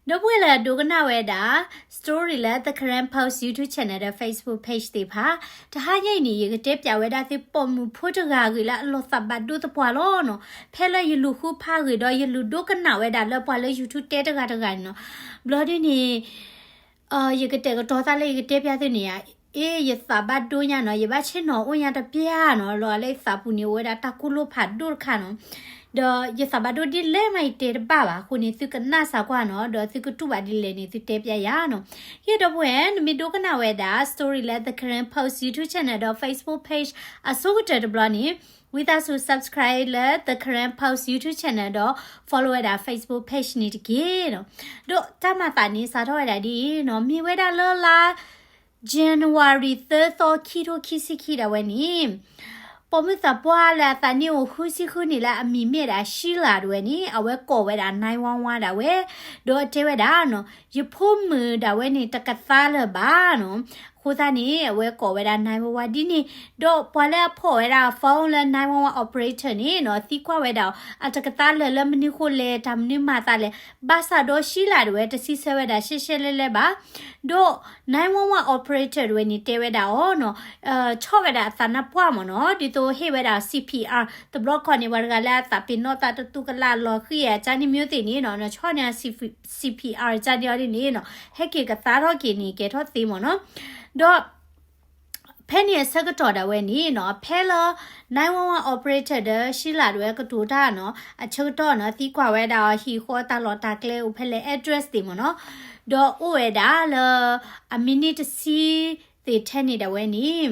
ဒီပုၢ်ဝဲၢ်လၢအဒိကနၣ်ဝဲဒၣ် story လၢ The Karen Post YouTube channel ဒီး Facebook page သ့ၣ်တဖၣ်, တဟါညါအံၤန့ၣ် ယကတဲပၠးဝဲဒၣ်သု ပိာ်မုၣ်ဖိတဂၤအဂ့ၢ်လၢအလီၤသးဘၣ်ဒိသပှၢ်လီၤနီၤ. ဖဲလၢယလူၤဃုဖးဂ့ၤဒီး ယလူၤဒိကနၣ်ဝဲဒၣ်လၢပှၤလၢ YouTube တဲတဂၤတဂၤန့ၣ်နီၤ. ဘျီဒ်န့ၣ် ယကတဲာ်ကတီၤသးလၢယကတဲပၠးသုန့ၣ်ဧါ, အ့ ယသးဘၣ်ဒိညါနီၤ, ယဘၣ်ဆ့ၣ်နီၤအိၣ်ညါတပျၢ်နီၤ, လီၤလၢယသးပူၤန့ၣ် အိၣ်ဝဲဒၣ်တၢ်ကူၣ်လိာ်ဖးဒိၣ်တခါနီၤ. ဒီးယသးဘၣ်ဒိဒ်လဲၣ်မး ယတဲတဘၣ်ဘၣ်အဃိန့ၣ် သုကနၣ်စၢ်ကွၢ်နီၤ, ဒီးသုကတူၢ်ဘၣ်ဒ်လဲၣ်န့ၣ် သုတဲပၠးယၤနီၤ. ယဲဒီပုၢ်ဝဲၢ် နမ့ၢ်ဒိကနၣ်ဝဲဒၣ် story လၢ The Karen Post YouTube channel ဒီး Facebook page အဆိကတၢၢ်တဘျီန့ၣ် ဝံသးစူၤ subscribe လၢ The Karen Post YouTube channel ဒီး follow ဝဲဒၣ် Facebook page န့ၣ်တက့ၢ်နီၤ. ဒီးတၢ်မၤသးန့ၣ် စးထီၣ်ဝဲဒၣ်ဒ်အံၤနီၤ, မ့ၢ်ဝဲဒၣ်လၢလါ January သၢသီ ခံထိခံဆံခံဒၣ်ဝဲန့ၣ် ပိာ်မုၣ်သးပှၢ်လၢအသးနံၣ်အိၣ်ဃုဆံဃုနံၣ်လၢအမံၤမ့ၢ်ဒၣ် Sheila ဒၣ်ဝဲန့ၣ် အဝဲကိးဝဲဒၣ် nine one one ဒၣ်ဝဲ, ဒီးတဲဝဲဒၣ်နီၤ, ယဖိမုၣ်ဒၣ်ဝဲန့ၣ် တကသါလၢၤဘၣ်နီၤ. အဃိသတးန့ၣ် အဝဲကိးဝဲဒၣ် nine one one ဒ်န့ၣ်, ဒီးပှၤလၢအဖီၣ်ဝဲဒၣ် phone လၢ nine one one operator န့ၣ်နီၤ သံကွၢ်ဝဲဒၣ်အီၤ အတကသါလၢၤလၢမနုၤဃိလဲၣ်, တၢ်မနုၤမၤသးလဲၣ်, ဘၣ်ဆၣ်ဒီး Sheila ဒၣ်ဝဲ တစံးဆၢဝဲဒၣ်ရှဲရှဲလဲလဲဘၣ်. ဒီး nine one one operator ဒၣ်ဝဲန့ၣ် တဲဝဲဒၣ်အီၤနီၤ, ဆီၣ်ဝဲဒၣ်အသးနါပှၢ်မ့ၢ်နီၤ, ဒ်သိးဟ့ၣ်ဝဲဒၣ် C P R တဘျီခီန့ၣ် ပှၤတဂၤလၢအသးပ့ၤနီၣ်သးတသူကလးလီၤဃံၤအကန့ၣ် မျိုးသ့ၣ်န့ၣ်နီၤ, နဆီၣ်န့ၢ် C P R ကန့ၣ်အီၤဒ်န့ၣ်နီၤ, ဟဲက့ၤကသါထီၣ်က့ၤန့ၣ် ကဲထီၣ်သ့မ့ၢ်နီၤ. ဒီး ဖဲန့ၣ်အဆၢကတီၢ်ဒၣ်ဝဲန့ၣ်နီၤ, ဖဲလၢ nine one one operator ဒီး Sheila ဒၣ်ဝဲကတိၤတၢ်နီၤ, အဆၢကတီၢ်နီၤ သံကွၢ်ဝဲဒၣ်အီၤ ဟံၣ်ဃီတၢ်လီၢ်တၢ်ကျဲအိၣ်ဖဲလဲၣ် address သ့ၣ်မ့ၢ်နီၤ, ဒီးအိၣ်ဝဲဒၣ်လၢ အမံးနံးတဆံသ့ၣ်ထဲန့ၣ်ဒၣ်ဝဲန့ၣ်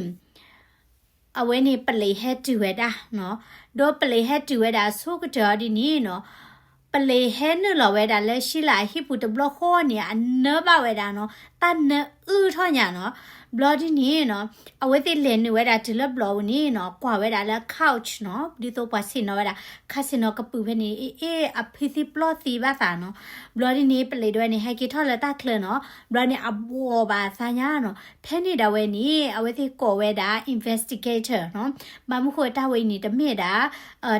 အဝဲန့ၣ် ပလံးဟဲတုၤဝဲဒၣ်နီၤ, ဒီးပလံးဟဲတုၤဝဲဒၣ်အဆိကတၢၢ်အီၤဒ်န့ၣ်နီၤ, ပလံးဟဲနုာ်လီၤဝဲဒၣ်လၢ Sheila အဟံၣ်ပူၤတဘျီဃီန့ၣ် အနၢဘၣ်ဝဲဒၣ်နီၤ, တၢ်နၢအုၣ်ထီၣ်ညါနီၤ. ဘျီဒ်န့ၣ်နီၤ, အဝဲသ့ၣ်လဲၤနုာ်ဝဲဒၣ်တုၤလၢဘျီပူၤန့ၣ်နီၤ, ကွၢ်ဝဲဒၣ်လၢ couch နီၤ, ဒ်သိးပှၤဆ့ၣ်နီၤဝဲဒၣ် ခါဆ့ၣ်နီၤကပုာ်ဖဲန့ၣ် အ့ အဖုသံပျီၢ်သံဘၣ်သးနီၤ. ဘျီဒ်န့ၣ် ပလံးဒၣ်ဝဲန့ၣ် ဟဲက့ၤထီၣ်လၢတၢ်ချၢနီၤ, ဘျီန့ၣ် အဘှီၣ်ဘၣ်အသးညါနီၤ. ဖဲန့ၣ်ဒၣ်ဝဲန့ၣ် အဝဲသ့ၣ်ကိးဝဲဒၣ် investigator နီၤ, ဘၣ်မနုၤဃိတၢ်ဝဲအံၤန့ၣ် တမ့ၢ်ဒၣ်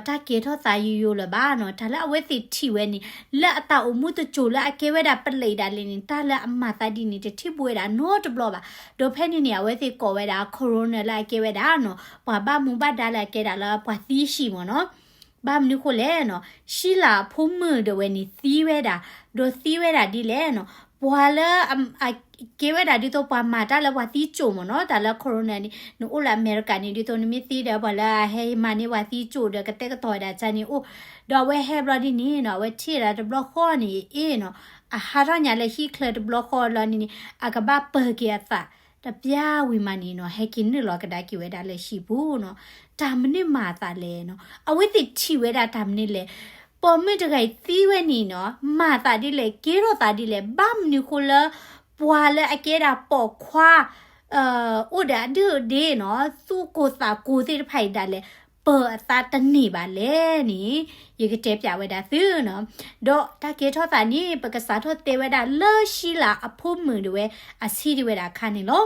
တၢ်ကဲထီၣ်သးယိယိလၢၤဘၣ်နီၤ. တၢ်လၢအဝဲသ့ၣ်ထံၣ်ဝဲန့ၣ် လၢအတၢ်အိၣ်မူတစိၤလၢအကဲဝဲဒၣ်ပလံးဒၣ်လဲာ်န့ၣ် တၢ်လၢအမၤသးဒ်န့ၣ် တထံၣ်ဘၣ်ဝဲဒၣ်နီတဘျီဘၣ်. ဒီးဖဲန့ၣ်န့ၣ် အဝဲသ့ၣ်ကိးဝဲဒၣ် coroner လၢအကဲဝဲဒၣ်နီၤ, ပှၤဘၣ်မူဘၣ်ဒါလၢအကဲဒၣ်လၢ ပှၤသံဆံးမ့ၢ်နီၤ. ဘၣ်မနုၤဃိလဲၣ်နီၤ, Sheila အဖိမုၣ်ဒၣ်ဝဲန့ၣ်သံဝဲဒၣ်, ဒီးသံဝဲဒၣ်ဒ်လဲၣ်နီၤ, ပှၤလၢ အကဲဝဲဒၣ်ဒ်သိးပှၤမၤတၢ်လၢပှၤသံကၠိၣ်မ့ၢ်နီၤ, တၢ်လၢ coroner န့ၣ်, နအိၣ်လၢအမဲရကၤန့ၣ် ဒ်သိးနမ့ၢ်သံဒီး ပှၤလၢအဟဲမၤန့ၢ်ပှၤသံကၠိၣ်ဒီး ကတဲာ်ကတီၤဝဲဒၣ်ကန့ၣ်အိၣ်. ဒီးအဝဲဟဲဘျီဒ်န့ၣ်နီၤ, အဝဲထံၣ်ဝဲဒၣ်တဘျီဃီန့ၣ် အ့ၣ်နီၤ, အဟးထီၣ်ညါလၢဟံၣ်ချၢတဘျီဃီလီၤန့ၣ်န့ၣ် အကဘၣ်ပၢၤက့ၤအသး တပျၢ်ဝံၤမးန့ၣ်နီၤ, ဟဲက့ၤနုာ်လီၤကဒါက့ၤဝဲဒၣ်လၢဟံၣ်ပူၤနီၤ. တၢ်မနုၤမၤအသးလဲၣ်နီၤ, အဝဲသ့ၣ်ထံၣ်ဝဲဒၣ်တၢ်မနုၤလဲၣ်. ပိာ်မုၣ်တဂၤအံၤသံဝဲန့ၣ်နီၤ, မၤသးဒ်လဲၣ်, ကဲထီၣ်သးဒ်လဲၣ်, ဘၣ်မနုၤဃိလၢ ပှၤလၢအကဲဒၣ်ပိာ်ခွါ အိၣ်ဒီးအဒုၣ်အဒါနီၤ, သူၣ်ကိၢ်သးကိၢ်သ့ၣ်တဖၣ်အံၤဒၣ်လဲာ် ပၢၤအသးတန့ၢ်ဘၣ်လဲၣ်န့ၣ် ယကတဲပၠးဝဲဒၣ်သုနီၤ. ဒီးတၢ်ကဲထီၣ်သးန့ၣ် ပကစးထီၣ်တဲဝဲဒၣ်လၢ Sheila အဖိမုၣ်ဒၣ်ဝဲ အဆံးဒၣ်ဝဲဒၣ်အခါန့ၣ်လီၤ.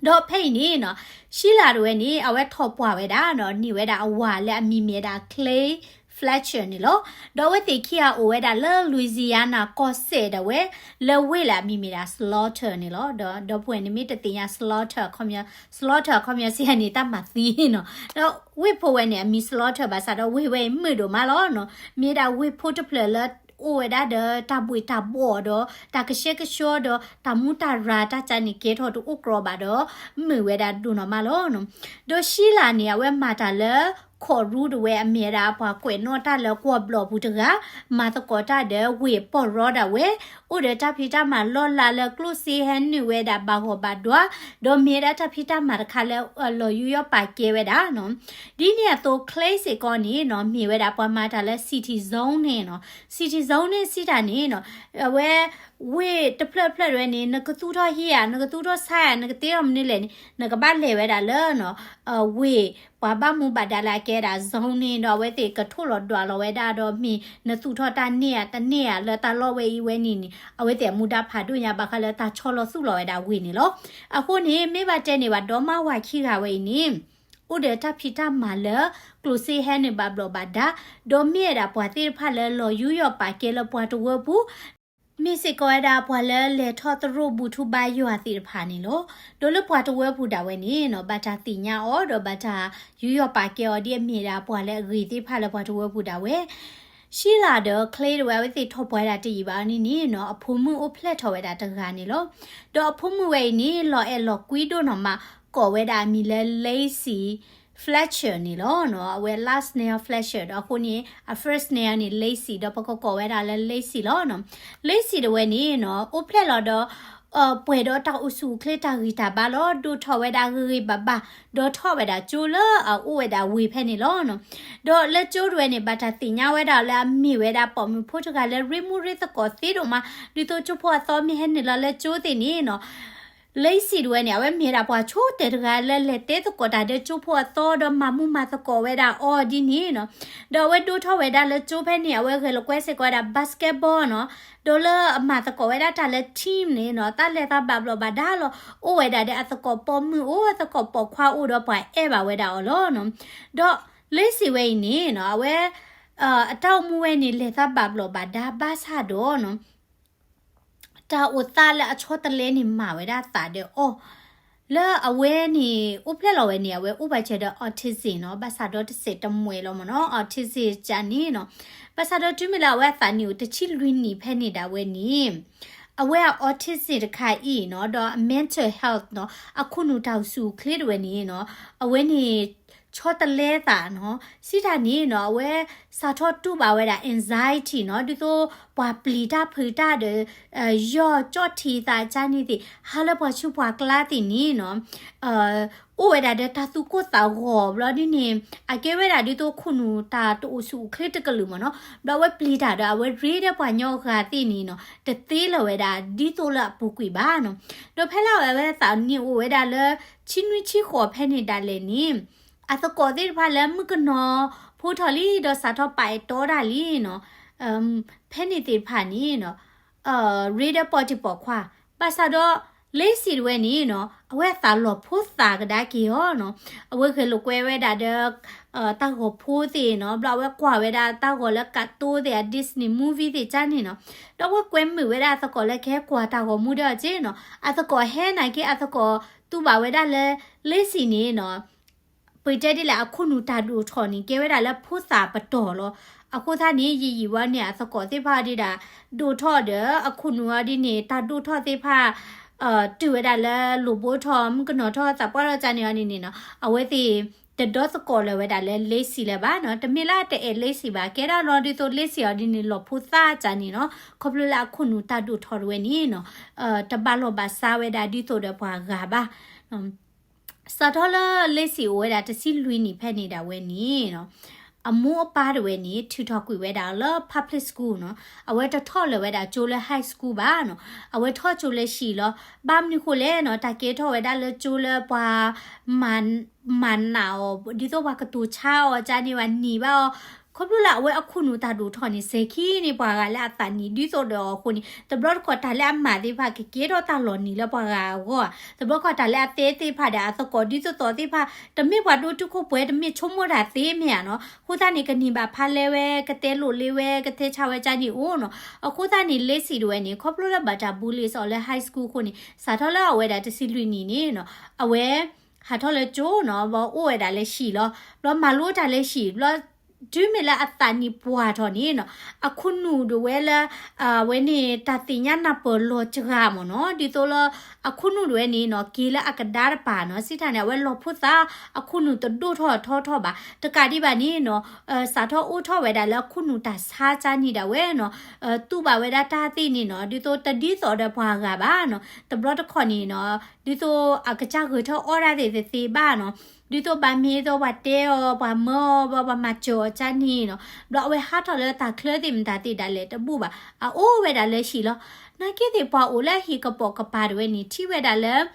ဒီးဖဲအံၤန့ၣ်နီၤ, Sheila ဒၣ်ဝဲန့ၣ် အဝဲထီၣ်ပှၢ်ဝဲဒၣ်နီၤ, န့ၢ်ဝဲဒၣ်အဝၤလၢအမံၤမ့ၢ်ဒၣ် Clay Fletcher န့ၣ်လီၤ. ဒီးအဝဲသ့ၣ်ခံဂၤအိၣ်ဝဲဒၣ်လၢ Louisiana ကီၢ်စဲၣ်ဒၣ်ဝဲ လၢဝ့ၢ်လၢအမံၤမ့ၢ်ဒၣ် Slaughter န့ၣ်လီၤ. ဒီး ဒီပုၢ်ဝဲၢ်န့ၣ်မ့ၢ်တသ့ၣ်ညါ Slaughter အခီပညီ, Slaughter အခီပညီစံးယၤန့ၣ် တၢ်မၤသံနီၤ. ဒီးဝ့ၢ်ဖိဝဲန့ၣ် အမံၤ Slaughter ဘၣ်ဆၣ်ဒီး ဝ့ၢ်ဝဲအံၤမုာ်ဒိၣ်မးလီၤနီၤ. မ့ၢ်ဒၣ်ဝ့ၢ်ဖိတဖျၢၣ်လၢ အိၣ်ဝဲဒၣ်ဒီးတၢ်ဘှံးတၢ်ဘှီၣ်ဒီး တၢ်ကဆှဲကဆှီဒီး တၢ်မူတၢ်ရၤတၢ်ကန့ၣ် ကဲထီၣ်တအိၣ်ကြီဘၣ်ဒီး မုာ်ဝဲဒၣ်ဒိၣ်နီၢ်မးလီၤနီၤ. ဒီး Sheila န့ၣ် အဝဲမၤတၢ်လၢ courtroom ဒၣ်ဝဲအမ့ၢ်ဝဲဒၣ်ပှၤကွဲးနီၣ်တၢ်လၢကွီၢ်ဘျီၣ်ပူၤတဂၤ, မၤသကိးတၢ်ဒီးဝ့ၢ်ပီၢ်ရီဒၣ်ဝဲ, အိၣ်ဒီးတၢ်ဖံးတၢ်မၤလီၢ်လၤလၢကျိၣ်စ့ဟဲနုာ်ဝဲဒၣ်ဘၣ်ဂီၢ်ဘၣ်ဒွါ, ဒီးမ့ၢ်ဝဲဒၣ်တၢ်ဖံးတၢ်မၤတခါလၢ လီၤယူးယီၣ်ပာ်ကဲဝဲဒၣ်နီၤ. ဒ်န့ၣ်အသိး Clay စ့ၢ်ကီးန့ၣ်နီၤ မ့ၢ်ဝဲဒၣ်ပှၤမၤတၢ်လၢ city zoning နီၤ. City zoning စံးတၢ်န့ၣ်နီၤ အဝဲ ဝ့ၢ်တဖျၢၣ်ဖျၢၣ်ဒၣ်ဝဲန့ၣ် နကသူၣ်ထီၣ်ဟံၣ်ဧါ, နကသူၣ်ထီၣ်ဆါဧါ, နကတ့ထီၣ်မနုၤလဲၣ်န့ၣ် နကဘၣ်လဲၤဝဲဒၣ်လၢနီၤ ဝ့ၢ် ပှၤဘၣ်မူဘၣ်ဒါလၢအကဲဒၣ် zoning ဒီးအဝဲသ့ၣ်ကထိၣ်လီၤဒွးလီၤဝဲဒၣ်ဒီး မ့ၢ်နသူၣ်ထီၣ်တၢ်န့ၢ်ဧါတန့ၢ်ဧါလၢတၢ်လီၢ်ဝဲအံၤဝဲန့ၣ်န့ၣ် အဝဲသ့ၣ်အမူဒါဖးဒိၣ်ညါဘၣ်ဃးလၢတၢ်ဆီလီၤသူၣ်လီၤဝဲဒၣ်ဝ့ၢ်န့ၣ်လီၤ. အဃိန့ၣ် မ့ၢ်ဘၣ်တဲန့ၢ်ဘၣ်ဒီမါဝၤခံဂၤဝဲအံၤန့ၣ် အိၣ်ဒီးတၢ်ဖံးတၢ်မၤလၢ ကျိၣ်စ့ဟဲနုာ်ဘၣ်ဘျီၣ်ဘၣ်ဒါ, ဒီးမ့ၢ်ဝဲဒၣ်ပှၤသ့ၣ်တဖၣ်လၢလီၤယူးယီၣ်ပာ်ကဲလၢပှၤတဝၢပူၤ, မ့ၢ်စ့ၢ်ကီးဝဲဒၣ်ပှၤလၢလဲၤထီၣ်သရိာ်ဘူးထူဘါယွၤသ့ၣ်တဖၣ်န့ၣ်လီၤ. ဒီးလၢပှၤတဝၢပူၤဒၣ်ဝဲန့ၣ်နီၤ ဘၣ်တၢ်သ့ၣ်ညါအီၤ ဒီးဘၣ်တၢ်ယူးယီၣ်ပာ်ကဲအီၤဒ်အမ့ၢ်ဒၣ်ပှၤလၢအဂ့ၤသ့ၣ်တဖၣ်လၢပှၤတဝၢပူၤဒၣ်ဝဲ Sheila ဒီး Clay တဝဲ အဝဲသ့ၣ်ထီၣ်ပှဲၤဒၣ်တယံာ်ဘၣ်အီၤန့ၣ်န့ၣ်နီၤ အဖိမုၣ်အိၣ်ဖျဲၣ်ထီၣ်ဝဲဒၣ်တဂၤန့ၣ်လီၤ. ဒီးအဖိမုၣ်ဝဲအံၤန့ၣ် လီၤအဲၣ်လီၤကွံဒိၣ်နီၢ်မး ကိးဝဲဒၣ်အမံၤလၢ Lacy Fletcher န့ၣ်လီၤ. အဝဲ last name Fletcher ဒီးအဃိန့ၣ် အ first name န့ၣ် Lacy ဒီးပကကိးဝဲဒၣ်လၢ Lacy လီၤ. Lacy တဝဲန့ၣ်နီၤ အိၣ်ဖျဲၣ်လီၤဒီး ပှဲၤဒီးတၢ်အိၣ်ဆူၣ်အိၣ်ချ့တၢ်ဂံၢ်တၢ်ဘါလီၤ. ဒိၣ်ထီၣ်ဝဲဒၣ်ဂ့ၤဂ့ၤဘၣ်ဘၣ် ဒီးထီၣ်ဝဲဒၣ်ကၠိလၢအအိၣ်ဝဲဒၣ်ဝ့ၢ်ဖဲန့ၣ်လီၤ. ဒီးလၢကၠိတဝဲန့ၣ် ဘၣ်တၢ်သ့ၣ်ညါဝဲဒၣ်လၢအမ့ၢ်ဝဲဒၣ်ပိာ်မုၣ်ဖိတဂၤလၢရ့မူရ့သကိးသ့ဒိၣ်မး ဒ်သိးကၠိဖိအသီမ့ၢ်ဟဲနုာ်လီၤလၢကၠိသ့ၣ်န့ၣ်နီၤ Lacy တဝဲန့ၣ် အဝဲမ့ၢ်ဒၣ်ပှၤဆိတဲာ်တဂၤလၢလဲၤတဲသကိးတၢ်ဒီးကၠိဖိအသီဒီးမၤမူမၤသကိးဝဲဒၣ်အီၤဒ်န့ၣ်နီၤ. ဒီးအဝဲဒိၣ်ထီၣ်ဝဲဒၣ်လၢကၠိဖဲန့ၣ် အဝဲဂဲၤလိာ်ကွဲစ့ၢ်ကီးဝဲဒၣ် basketball နီၤ. ဒီးလၢအမၤသကိးဝဲဒၣ်တၢ်လၢ team န့ၣ်နီၤ တၢ်လဲၤသးဘၣ်ဘျီးဘၣ်ဒါလီၤ. အိၣ်ဝဲဒၣ်ဒီးအသကိးပိာ်မုၣ်အိၣ် အသကိးပိာ်ခွါအိၣ်ဒီးပှၤအဲၣ်ဘၣ်ဝဲဒၣ်အီၤလီၤနီၤ. ဒီး Lacy ဝဲအံၤန့ၣ်နီၤ အဝဲ အတၢ်အိၣ်မူဝဲန့ၣ် လဲၤသးဘၣ်ဘျီးဘၣ်ဒါဘၣ်ဆၣ်ဒီးနီၤ တၢ်အိၣ်သးလၢအဆီတလဲန့ၣ်မၤဝဲဒၣ်သးဒီးအီၤ လၢအဝဲန့ၣ် အိၣ်ဖျဲၣ်လီၤဝဲန့ၣ် အဝဲအိၣ်ဘၣ်စၢၤဒီး autism နီၤ ဘၣ်ဆၣ်ဒီးတစဲးတမှဲၤလီၤမ့ၢ်နီၤ autism ကန့ၣ်နီၤ. ဘၣ်ဆၣ်ဒီးတုၤမ့ၢ်လၢအဝဲအသးနံၣ်အိၣ် တဆံလွံၢ်နံၣ်ဖဲန့ၣ်ဒၣ်ဝဲန့ၣ် အဝဲအ autism တခါအံၤနီၤ ဒီးအ mental health နီၤ အခိၣ်နူာ်တၢ်အိၣ်ဆူၣ်အိၣ်ချ့တဝဲန့ၣ်နီၤ အဝဲန့ၣ် ဆီတလဲသးနီၤ စံးတၢ်န့ၣ်နီၤ အဝဲစးထီၣ်တူၢ်ဘၣ်ဝဲဒၣ် anxiety နီၤ ဒ်သိးပှၤပျံၤတၢ်ဖုးတၢ်ဒီး ယီၢ်ကၠီၣ်ထံသးကန့ၣ်သ့ၣ် ဟါလၢပှၤဆူးပှၤကျါသ့ၣ်န့ၣ်နီၤ အိၣ်ဝဲဒၣ်ဒီးတၢ်သူၣ်ကိၢ်သးဂီၤဘျီဒ်န့ၣ် အကဲဝဲဒၣ်ဒ်သိးခိၣ်နူာ်တၢ်တအိၣ်ဆူၣ်အိၣ်ချ့တကလုာ်မ့ၢ်နီၤ ဘျီအဝဲပျံၤတၢ်ဒီးအဝဲရ့ဒီးပှၤကညီဂၤသ့ၣ်န့ၣ်နီၤ တသ့လၢၤဝဲဒၣ်ဒ်သိးလၢအပူၤကွံာ်ဘၣ်နီၤ. ဒီးဖဲလၢအဝဲအသးနံၣ်အိၣ်ဝဲဒၣ်လၢ ဆံနွံဆံဃိးဖဲန့ၣ်ဒၣ်လဲာ်န့ၣ် အသကိးသ့ၣ်တဖၣ်လၢမုၣ်ကနီၤဖိထီၣ်လံဒီးစးထီၣ်ပာ်အဲၣ်တီတၢ်လံနီၤ ဖဲန့ၣ်သ့ၣ်တဖၣ်န့ၣ်နီၤ ရ့ဒီးပိာ်တံၢ်ပိာ်ခွါ ဘၣ်ဆၣ်ဒီး Lacy တဝဲန့ၣ်နီၤ အဝဲအသးလီၤဖိသၣ်ကဒါက့ၤအီၤနီၤ အဝဲဂဲၤလိာ်ကွဲဝဲဒၣ်ဒီး တၢ်ဂီၤဖိသ့ၣ်နီၤ ဘျီအဝဲကွၢ်ဝဲဒၣ်တၢ်ဂီၤလၢကၣ်တိသ့ၣ် အ Disney movie သ့ၣ်ကန့ၣ်နီၤ ဒီးအဝဲကွဲမုာ်ဝဲဒၣ်အသကိးလၢကဟဲကွၢ်တၢ်ဂီၤမူဒီးအီၤက့နီၤ အသကိးဟဲနာ်က့ အသကိးတူၢ်ဘၣ်ဝဲဒၣ်လၢ Lacy န့ၣ်နီၤ ပတဲဒ်လဲၣ် အခိၣ်နူာ်တၢ်ဒိၣ်ထီၣ်န့ၣ် ကဲဝဲဒၣ်လၢဖိသၣ်ပတီၢ်လီၤ. အဃိသတးန့ၣ် ယံာ်ယံာ်ဝဲန့ၣ် အသကိးသ့ၣ်တဖၣ်ဒ်ဒၣ် ဒိၣ်ထီၣ်ဒီး အခိၣ်နူာ်အီၤဒ်န့ၣ် တၢ်ဒိၣ်ထီၣ်သ့ၣ်တဖၣ် တုၤဝဲဒၣ်လၢလိၣ်ဘိထီၣ် မုၣ်ကနီၤထီၣ် သးပှၢ်ထီၣ်ကန့ၣ်အီၤဒ်န့ၣ်နီၤ အဝဲသ့ၣ် တဒီသကိးလၢၤဝဲဒၣ်လၢ Lacy လၢၤဘၣ်နီၤ တမ့ၢ်လၢအတအဲၣ် Lacy ဘၣ် ကဲဒၣ်လီၤဒ်သိး Lacy အီၤဒ်န့ၣ် လီၤဖိသၣ်ကန့ၣ်နီၤ ခီဖျိလၢအခိၣ်နူာ်တၢ်ဒိၣ်ထီၣ်တဝဲန့ၣ်နီၤ တဘၣ်လီၢ်ဘၣ်စးဝဲဒၣ်ဒ်သိးဒီးပှၤဂၤဘၣ် စးထီၣ်လၢ Lacy အိၣ်ဝဲဒၣ်တဆံလွံၢ်နံၣ်ဖဲန့ၣ်ဒၣ်ဝဲန့ၣ်နီၤ အမိၢ်အပၢ်တဝဲန့ၣ် ထုးထီၣ်ကွံာ်ဝဲဒၣ်လၢ public school နီၤ အဝဲတထီၣ်လၢၤဝဲဒၣ်ကၠိလၢ high school ဘၣ်နီၤ အဝဲထီၣ်ကၠိလၢဟံၣ်လီၤ ဘၣ်မနုၤဃိလဲၣ်နီၤ တၢ်ကဲထီၣ်ဝဲဒၣ်လၢကၠိလၢပှၤ မၤနးအီၤ ဒ်သိးပှၤကတိၤဆါအီၤကန့ၣ် ပှၤနံၤဘၣ်အီၤ ခီဖျိလၢအဝဲအခိၣ်နူာ်တၢ်ဒိၣ်ထီၣ်န့ၣ် စဲၤခံန့ၣ် ပှၤဂၤလၢအသးနံၣ်ဒ်သိးဒီးအီၤအဃိန့ၣ် တဘျီတခီၣ်တၢ်လၢအမၤသ့ၣ်တဖၣ် ကကဲထီၣ်တၢ်လီၤနံၤလၢပှၤဂၤအဂီၢ်ဧါ တဘျီတခီၣ်တၢ်လၢအတဲသ့ၣ်တဖၣ်ဒီးအသကိးဒ်သိးသိးသ့ၣ်တဖၣ် တမ့ၢ်ပှၤဒိၣ်တုာ်ခိၣ်ပှဲၤ တမ့ၢ်ဆိကမိၣ်တၢ်သ့မ့ၢ်ဧါနီၤ အဃိသတးန့ၣ် ကနံၤဘၣ်ဖးလဲဝဲ ကတဲလိာ်လ့ဝဲ ကတဲဆါဝဲကန့ၣ်အိၣ်နီၤ အဃိသတးန့ၣ် Lacy တဝဲန့ၣ် ခီဖျိလၢဘၣ်တၢ် bully အီၤလၢ high school အဃိန့ၣ် စးထီၣ်လၢအဝဲဒၣ်တဆံလွံၢ်နံၣ်န့ၣ်နီၤ အဝဲ ဟးထီၣ်လၢကၠိနီၤ ဘျီအိၣ်ဝဲဒၣ်လၢဟံၣ်လီၤ ဘျီမၤလိတၢ်လၢဟံၣ် ဘျီ တုၤမ့ၢ်လၢအသးနံၣ်ပှၢ်ထီၣ်န့ၣ်နီၤ အခိၣ်နူာ်ဒၣ်ဝဲလၢ အဝဲန့ၣ် တၢ်သ့ၣ်ညါနၢ်ပၢၢ်လီၤစှၤမ့ၢ်နီၤ ဒ်သိးလၢ အခိၣ်နူာ်ဒၣ်ဝဲန့ၣ်နီၤ က့ၤလၢအကဒါတပၤနီၤ စံးတၢ်န့ၣ် အဝဲလီၤဖိသၣ် အခိၣ်နူာ်တဒိၣ်ထီၣ်ထီထီၣ်ဘၣ် တကးဒံးဘၣ်န့ၣ်နီၤ စးထီၣ်အိၣ်ထီၣ်ဝဲဒၣ်လၢအခိၣ်နူာ်တၢ်ဆါကန့ၣ်ဒၣ်ဝဲနီၤ တူၢ်ဘၣ်ဝဲဒၣ်တၢ်သ့ၣ်န့ၣ်နီၤ ဒ်သိးတဒ်သိးဒီးပှၤဂၤဘၣ်နီၤ တဘျီတခီၣ်န့ၣ်နီၤ ဒ်သိးအကစၢ်ဂဲၤထီၣ်အီၣ်တၢ်သ့ၣ်တသ့ဘၣ်နီၤ ဒ်သိးဘၣ်မ့ၢ်ဒ်သိးပှၤတဲအီၤ ပှၤမၢအီၤ ပှၤမၤစၢၤအီၤကန့ၣ်နီၤ ဘျီအဝဲဟးထီၣ်လၢတၢ်ချၢသ့ၣ်မတၤသ့ၣ်ဒၣ်လဲာ်တဘူၣ်ဘၣ် အအိၣ်ဝဲဒၣ်လၢဟံၣ်လီၤ နာ်က့သ့ၣ်ပှၤအိၣ်လၢဟံၣ်ကပိာ်ကပၤတဝဲန့ၣ် ထံၣ်ဝဲဒၣ်လၢ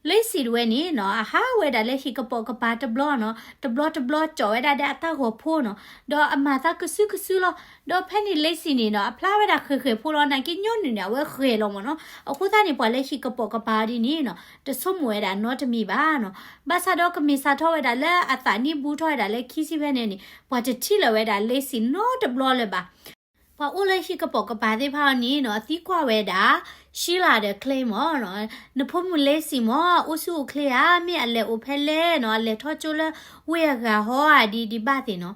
Lacy တဝဲန့ၣ်နီၤ အဟးဝဲဒၣ်လၢဟံၣ်ကပိာ်ကပၤတဘျီနီၤ တဘျီတဘျီကၠီၣ်ဝဲဒၣ်ဒီးအတၢ်ဂီၤဖိနီၤ ဒီးအမၤသးကစုကစုလီၤ ဒီးဖဲန့ၣ် Lacy န့ၣ်နီၤ အဖျါဝဲဒၣ်ဃဲၤဃဲၤဖိလီၤ နာ်က့ညီနုၢ်န့ၣ် အဝဲဃဲၤလီၤမ့ၢ်နီၤ အဃိသတးန့ၣ် ပှၤလၢဟံၣ်ကပိာ်ကပၤဒ်န့ၣ်နီၤ တဆိကမိၣ်ဝဲဒၣ်နီတမံၤဘၣ်နီၤ ဘၣ်ဆၣ်ဒီးကမ့ၢ်စးထီၣ်ဝဲဒၣ်လၢအသးနံၣ်ဘူးထီၣ်ဝဲဒၣ်လၢခံဆံဖဲန့ၣ်န့ၣ် ပှၤတထံၣ်လၢၤဝဲဒၣ် Lacy နီတဘျီလၢၤဘၣ် ပှၤအိၣ်လၢဟံၣ်ကပိာ်ကပၤသ့ၣ်တဖၣ်န့ၣ်နီၤ သံကွၢ်ဝဲဒၣ် Sheila ဒီး Claire မ့ၢ်နီၤ, နဖိမုၣ် Lacey မ့ၢ် အိၣ်ဆူၣ်အိၣ်ချ့ဧါ, မ့ၢ်အလဲၤအိၣ်ဖဲလဲၣ်နီၤ, အလဲၤထီၣ်ကၠိလၢဝ့ၢ်အဂၤဟီဧါ ဒ်ဒ်ဘၣ်သ့ၣ်နီၤ.